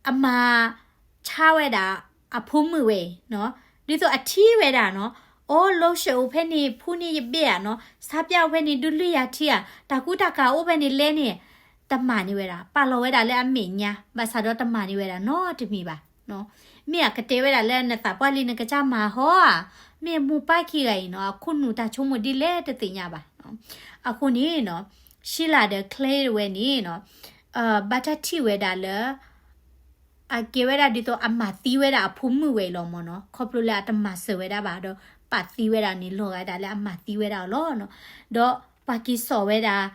အမၤဆါဝဲဒၣ်အဖိမုၣ်ဝဲအံၤနီၤ, ဒ်သိးအထံၣ်ဝဲဒၣ်နီၤ, အိ lotion အိၣ်ဖဲန့ၣ် ဖှူန့ၢ်ယဘ့ၣ်ဧါနီၤ, ဆါပျၢ်အိၣ်ဖဲန့ၣ် ဒုးလုၢ်ယၤထံဧါ, တၢ်ကူတၢ်ကၤအိၣ်ဖဲန့ၣ်လဲန့ၣ်, တမၤန့ၢ်ဝဲဒၣ်, ပာ်လီၤဝဲဒၣ်လၢအမဲာ်ညါ, ဘၣ်ဆၣ်ဒီးတမၤန့ၢ်ဝဲဒၣ်နီတမံၤဘၣ်. မ့ၢ်အကတဲဝဲဒၣ်လၢနသးပှၢ်လံနကစၢ်မၤဟီဧါ, မ့ၢ်မိၢ်ပၢ်ခံဂၤအံၤနီၤ, အခိၣ်နူာ်တၢ်ဆိကမိၣ်ဒ်လဲၣ်တသ့ၣ်ညါဘၣ်. အဃိန့ၣ်နီၤ, Sheila ဒီး Claire ဝဲန့ၣ်နီၤ, ဘၣ်တၢ်ထံၣ်ဝဲဒၣ်လၢ အကဲဝဲဒၣ်ဒ်သိးအမၤသံဝဲဒၣ်အဖိမုၣ်ဝဲအံၤလီၤမ့ၢ်နီၤ, ခီဖျိလၢအတမၤစၢၤဝဲဒၣ်ဘၣ်ဒီး ပာ်သံဝဲဒၣ်န့ၣ် လီၤဂာ်ဒၣ်လၢအမၤသံဝဲဒၣ်အီၤလီၤနီၤ. ဒီးပှၤက့ၤစိာ်ဝဲဒၣ်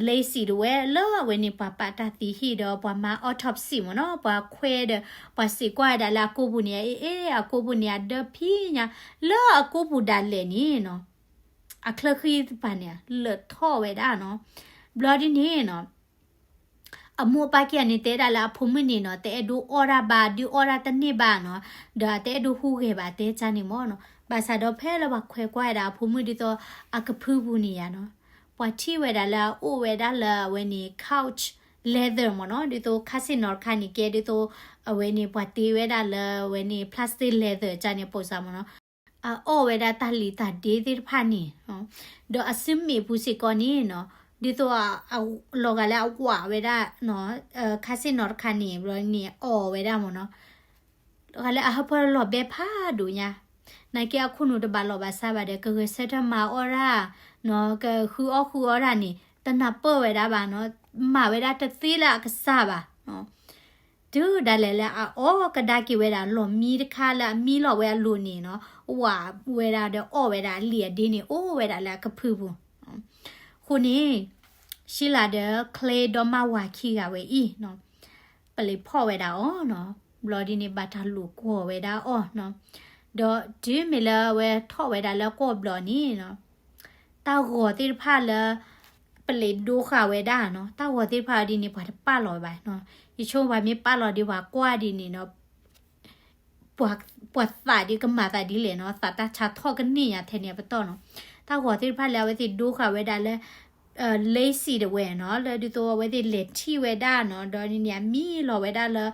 Lacey ဒၣ်ဝဲလၢအဝဲန့ၣ် ပှၤပာ်တၢ်သံဟံၣ်ဒီးပှၤမၤ autopsy မ့ၢ်နီၤ, ပှၤခွဲဒီး ပှၤစံးကွၢ်ဝဲဒၣ်လၢအကိာ်ပူၤန့ၣ် အ့ၣ် အ့ၣ် အကိာ်ပူၤန့ၣ် အဒၢဖံးညါ, လၢအကိာ်ပူၤဒၣ်လဲာ်န့ၣ်နီၤ, အချၢဃံတဖၣ်န့ၣ် လၢာ်ထီၣ်ဝဲဒၣ်နီၤ. ဘျီဒ်န့ၣ်နီၤ, အမိၢ်အပၢ်ခံဂၤန့ၣ် တဲဒၣ်လၢအဖိမုၣ်န့ၣ်နီၤ, တအဲၣ်ဒိးအီၣ်တၢ်ဘၣ်, ဒုးအီၣ်တၢ်တန့ၢ်ဘၣ်နီၤ, ဒီးအတအဲၣ်ဒိးဟူးဂဲၤဘၣ် တဲကၢ်န့ၣ်မ့ၢ်နီၤ. ဘၣ်ဆၣ်ဒီးဖဲလၢပှၤခွဲးကွၢ်ဝဲဒၣ်အဖိမုၣ်ဒ်သိးအကဖုပူၤန့ၣ်ယၤနီၤ, ပှၤထံၣ်ဝဲဒၣ်လၢအအိၣ်ဝဲဒၣ်လၢအဝဲန့ၣ် couch leather မ့ၢ်နီၤ, ဒ်သိးခါဆ့ၣ်နီၤတခါန့ၣ် ကဲဒ်သိး အဝဲန့ၣ် ပှၤတ့ဝဲဒၣ်လၢအဝဲန့ၣ် plastic leather ကၢ်န့ၣ် ပိာ်စၢ်မ့ၢ်နီၤ. အအီၣ်ဝဲဒၣ်တၢ်လံၤတၢ်ဒ့သ့ၣ်တဖၣ်န့ၣ်, ဒီးအစုမ့ၣ်ပူၤစ့ၢ်ကီးန့ၣ်နီၤ, ဒ်သိးအလီၤဂာ်လၢအဝးဝဲဒၣ် ခါဆ့ၣ်နီၤတခါန့ၣ် ဘျီန့ၣ် အီၣ်ဝဲဒၣ်မ့ၢ်နီၤ, လီၤဂာ်လၢအဟၢဖၢလီၤဘဲဖးဒိၣ်ညါ, နာ်က့အခိၣ်နူာ်တဘၣ်လီၢ်ဘၣ်စးဘၣ်ဒီး ကဂဲၤဆၢထၢၣ်မၤအီၣ်ဒၣ်နီၤ, ကဃုအီၣ်ဃုအီဒၣ်န့ၣ် တနၢ်ပၢၢ်ဝဲဒၣ်ဘၣ်နီၤ, မၤဝဲဒၣ်တသ့လၢအကစၢ်ဘၣ် တုၤဒၣ်လဲာ်လၢအအီၣ်ကဒါက့ၤဝဲဒၣ်လီၢ်မံတခါလၢအမံလီၤဝဲအလိၤန့ၣ်နီၤ, ဝးဝဲဒၣ်ဒီးအီၣ်ဝဲဒၣ်အလံာ်အဒ့န့ၣ် အိၣ်ဝဲဒၣ်လၢအကဖုပူၤ. အဃိန့ၣ် Sheila ဒီး Claire ဒီမါဝၤခံဂၤဝဲအံၤနီၤ, ပလံးဖီၣ်ဝဲဒၣ်အီၤနီၤ, ဘျီဒ်န့ၣ် ဘၣ်တၢ်လိာ်ကွီၢ်ဝဲဒၣ်အီၤနီၤ, ဒီးတုၤမ့ၢ်လၢအဝဲထီၣ်ဝဲဒၣ်လၢကီၢ်ဘျီန့ၣ်နီၤ, တၢ်ဂီၤသ့ၣ်တဖၣ်လၢ ပလံးဒိဃာ်ဝဲဒၣ်နီၤ, တၢ်ဂီၤသ့ၣ်တဖၣ်ဒ်န့ၣ် ပှၤတပာ်လီၤဘၣ်နီၤ, ယဆိပှၤမ့ၢ်ပာ်လီၤဒီးပှၤကွၢ်ဒ်န့ၣ်နီၤ, ပှၤသးဒ်ကမၤသးဒ်လဲၣ်နီၤ, သးတၢ်ဆါထီၣ်ကန့ၢ်ယၤထဲန့ၣ်အပတီၢ်နီၤ, တၢ်ဂီၤသ့ၣ်တဖၣ်လၢအဝဲသ့ၣ်ဒိဃာ်ဝဲဒၣ်လၢ Lacey ဒၣ်ဝဲနီၤ, လၢဒ်သိးအဝဲသ့ၣ်လဲၤထံၣ်ဝဲဒၣ်နီၤ, ဒီးန့ၣ်န့ၣ် အမံလီၤဝဲဒၣ်လၢ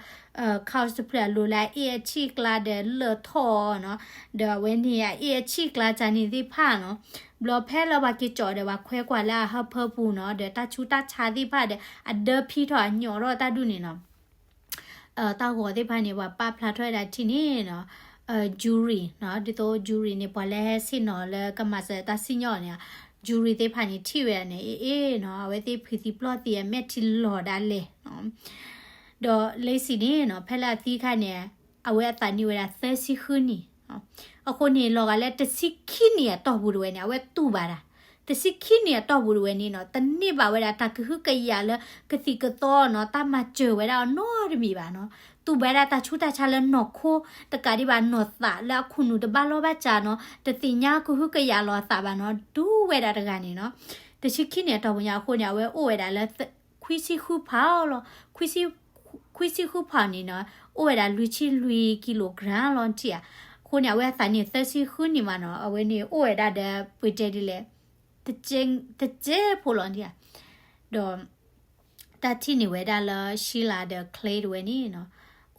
couch တဖျၢၣ်အလိၤလၢအအ့ၣ်အဆံၣ်ကျါဒီးလၢာ်ထီၣ်နီၤ, ဒီးအဝဲန့ၣ်အအ့ၣ်အဆံၣ်ကျါကၢ်န့ၣ်သ့ၣ်တဖၣ်နီၤ, ဘျီဖဲလၢပှၤက့ၤကၠီၣ်ဒီးပှၤခွဲးကွၢ်လၢအဟၢဖၢပူၤနီၤ, ဒီးတၢ်ဆူးတၢ်ဆါသ့ၣ်တဖၣ်ဒီး အဒၢဖံးထီၣ်အညီၣ်ထီၣ်တၢ်ဒူၣ်န့ၣ်နီၤ တၢ်ဂီၤသ့ၣ်တဖၣ်န့ၣ် ပှၤပာ်ဖျါထီၣ်ဝဲဒၣ်ထံၣ်န့ၣ်နီၤ, jury နီၤ, ဒ်သိး jury န့ၣ် ပှၤလၢဟဲဆ့ၣ်နီၤလၢကမၤစၢၤတၢ်စံၣ်ညီၣ်န့ၣ်, jury သ့ၣ်တဖၣ်န့ၣ် ထံၣ်ဝဲဒၣ်န့ၣ် အ့ၣ် နီၤ, အဝဲသ့ၣ်ဖုးသံပျီၢ်သံအမဲာ်ထံလီၤဒၣ်လဲာ်နီၤ, ဒီး Lacey န့ၣ်နီၤ, ဖဲလၢအသံခါန့ၣ် အဝဲအသးနံၣ်ဝဲဒၣ်သၢဆံဃုနံၣ်, အဃိန့ၣ် လီၤဂာ်လၢတဆံခံနံၣ်အတီၢ်ပူၤတဝဲန့ၣ် အဝဲတူၢ်ဘၣ်တၢ်, တဆံခံနံၣ်အတီၢ်ပူၤတဝဲန့ၣ်နီၤ တန့ၢ်ဘၣ်ဝဲဒၣ်တၢ်ကဟုကယာ်လၢကသံၣ်ကသီနီၤ တၢ်မၤစၢၤဝဲဒၣ်အီၤနီတမံၤဘၣ်နီၤ. တူၢ်ဘၣ်ဝဲဒၣ်တၢ်ဆူးတၢ်ဆါလၢနီၢ်ခိတကးဒံးဘၣ် နီၢ်သးလၢအခိၣ်နူာ်တဘၣ်လီၢ်ဘၣ်စးနီၤ တသ့ၣ်ညါကဟုကယာ်လီၤအသးဘၣ်နီၤ တူၢ်ဝဲဒၣ်တဂၤန့ၣ်နီၤ. တဆံခံနံၣ်အတီၢ်ပူၤညါအဃိန့ၣ် အဝဲအိၣ်ဝဲဒၣ်လၢ ခွံဆံဃုဖးလီၤ. ခွံဆံဃုဖးန့ၣ်နီၤ အိၣ်ဝဲဒၣ်လွံၢ်ဆံလွံၢ် kilogram လီၤထံၣ်ဧါ. အဃိန့ၣ် အဝဲအသးန့ၣ်သၢဆံဃုနံၣ်မးနီၤ အဝဲန့ၣ်အိၣ်ဝဲဒၣ်ဒီး ပတဲဒ်လဲၣ် တကဲဖိလီၤထံၣ်ဧါ. ဒီး တၢ်ထံၣ်န့ၢ်ဝဲဒၣ်လၢ Sheila ဒီး Clay တဝဲန့ၣ်နီၤ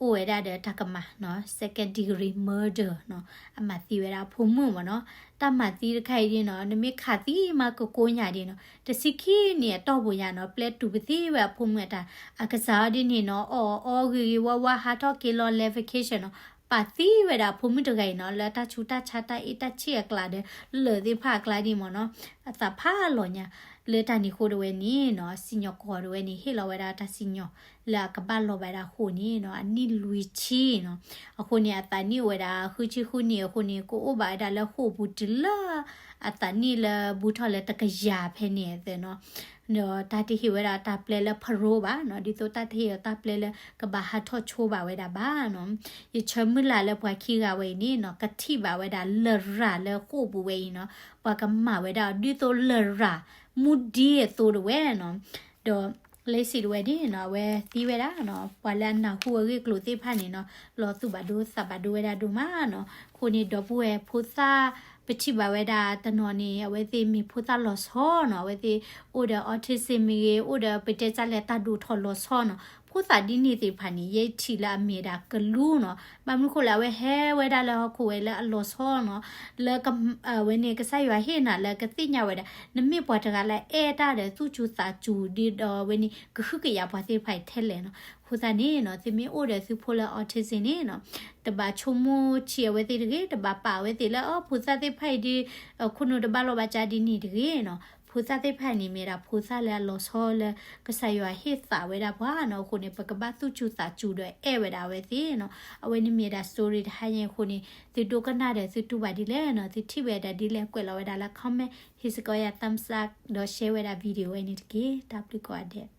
အိၣ်ဝဲဒၣ်ဒီးတၢ်ကမၤနီၤ second degree murder နီၤ အမၤသံဝဲဒၣ်အဖိမုၣ်မးနီၤ. တၢ်မၤသံတခါအံၤဒ်နီၤ နမ့ၢ်ခးသံမးကကိးညါဒ်နီၤ တဆံခံနံၣ်အတီၢ်ပူၤညါနီၤ ပျဲတုၤပသံဝဲအဖိမုၣ်အတၢ် အကစၢ်အီၤဒ်န့ၣ်နီၤ အီၣ်အီဂ့ၤဂ့ၤဝါဝါ ဟးထီၣ်က့ၤလီၤ လၢ vacation နီၤ ပာ်သံဝဲဒၣ်အဖိမုၣ်တဂၤအံၤနီၤ လၢတၢ်ဆူးတၢ်ဆါတၢ်အ့ၣ်တၢ်ဆံၣ်အကျါဒီး လၢာ်သ့ၣ်တဖၣ်အကျါဒ်မးနီၤ အသးဖးလီၤညါ. လၢတၢ်န့ၣ်အဃိတဝဲန့ၣ်နီၤ စံၣ်ညီၣ်ကွီၢ်တဝဲန့ၣ် ဟ့ၣ်လီၤဝဲဒၣ်တၢ်စံၣ်ညီၣ်လၢအကဘၣ်လီၤဘၣ်ဒၣ်အဃိန့ၣ်နီၤ အနံၣ်လွံၢ်ဆံနီၤ အဃိန့ၣ် အသးနံၣ်အိၣ်ဝဲဒၣ်ဃုဆံဃုနံၣ်အဃိန့ၣ် ကအိၣ်ဘၣ်ဝဲဒၣ်လၢဃိာ်ပူၤတုၤလၢ အသးနံၣ်လၢဘူးထီၣ်လၢတကယၤဖဲန့ၣ်အသိးနီၤ ဒီးတၢ်တဟ့ၣ်ဝဲဒၣ်တၢ်ပျဲလၢ parole ဘၣ်နီၤ ဒ်သိးတၢ်တဟ့ၣ်အီၤတၢ်ပျဲလၢကဘၣ်ဟးထီၣ်ဆိဘၣ်ဝဲဒၣ်ဘၣ်နီၤ. ယဆၢမုၢ်လၢ်လၢပှၤခံဂၤဝဲအံၤန့ၣ်နီၤ ကထံၣ်ဘၣ်ဝဲဒၣ်လရာ်လၢဃိာ်ပူၤဝဲအံၤနီၤ ပှၤကမၤဝဲဒၣ်ဒ်သိးလရာ်မူဒံအသိးတဝဲနီၤ. ဒီး Lacey တဝဲန့ၣ်နီၤ အဝဲသံဝဲဒၣ်နီၤ ပှၤလၢအနၢ်ဟူအဂ့ၢ်အကျိၤသ့ၣ်တဖၣ်န့ၣ်နီၤ လီၤသူၣ်ဘၣ်ဒိသးဘၣ်ဒိဝဲဒၣ်ဒိၣ်မးနီၤ. အဃိန့ၣ် ဒီပုၢ်ဝဲၢ်ဖိသၣ် ပထံၣ်ဘၣ်ဝဲဒၣ်တနီၤန့ၣ် အဝဲသ့ၣ်မ့ၢ်ဖိသၣ်လီၤဆီနီၤ အဝဲသ့ၣ်အိၣ်ဒီး autism မ့ၢ်ဂ့ၤ အိၣ်ဒီးပတဲတၢ်လဲၤတၢ်ဒိၣ်ထီၣ်လီၤဆီနီၤ ဖိသၣ်ဒ်န့ၣ်သ့ၣ်တဖၣ်န့ၣ် ယဲထံၣ်လၢအမ့ၢ်ဒၣ်ကလူနီၤ ဘၣ်မနုၤဃိလၢအဝဲဟဲဝဲဒၣ်လၢဟီၣ်ခိၣ်ဝဲလၢအလီၤဆီနီၤ လၢ အဝဲန့ၣ် ကစၢ်ယွၤဟ့ၣ်နၤလၢကသ့ၣ်ညါဝဲဒၣ် နမ့ၢ်ပှၤတဂၤလၢအဲၣ်တၢ်ဒီးသူၣ်စူၤသးစူၤဒ်ဒီးအဝဲန့ၣ် ကဟုကယာ်ပှၤသ့ၣ်တဖၣ်အံၤထဲလဲၣ်နီၤ. အဃိသတးန့ၣ်နီၤ သုမ့ၢ်အိၣ်ဒီးသုဖိလၢ autism န့ၣ်နီၤ တဘၣ်ဆိကမိၣ်ဆံးအဝဲသ့ၣ်တဂ့ၤ တဘၣ်ပာ်အဝဲသ့ၣ်လၢ အ ဖိသၣ်သ့ၣ်တဖၣ်အံၤဒ် ခိၣ်နူာ်တဘၣ်လီၢ်ဘၣ်စးဒ်န့ၣ်တဂ့ၤနီၤ. ဖိသၣ်သ့ၣ်တဖၣ်န့ၣ် မ့ၢ်ဒၣ်ဖိသၣ်လၢအလီၤဆီလၢကစၢ်ယွၤဟ့ၣ်သးဝဲဒၣ်ပှၤနီၤ. အဃိန့ၣ် ပကဘၣ်သူၣ်စူၤသးစူၤဒီးအဲၣ်ဝဲဒၣ်အဝဲသ့ၣ်နီၤ. အဝဲန့ၣ်မ့ၢ်ဒၣ် story တဟါညါအံၤအဃိန့ၣ် သုဒိကနၣ်ဒီးသုတူၢ်ဘၣ်ဒ်လဲၣ်နီၤ သုထံၣ်ဝဲဒၣ်ဒ်လဲၣ် ကွဲးလီၤဝဲဒၣ်လၢ comment ဟ့ၣ်စ့ၢ်ကီးယၤ thumbs up ဒီး share ဝဲဒၣ် video ဝဲန့ၣ်တက့ၢ်. တၢ်ဘျုးကိးဂၤဒဲး.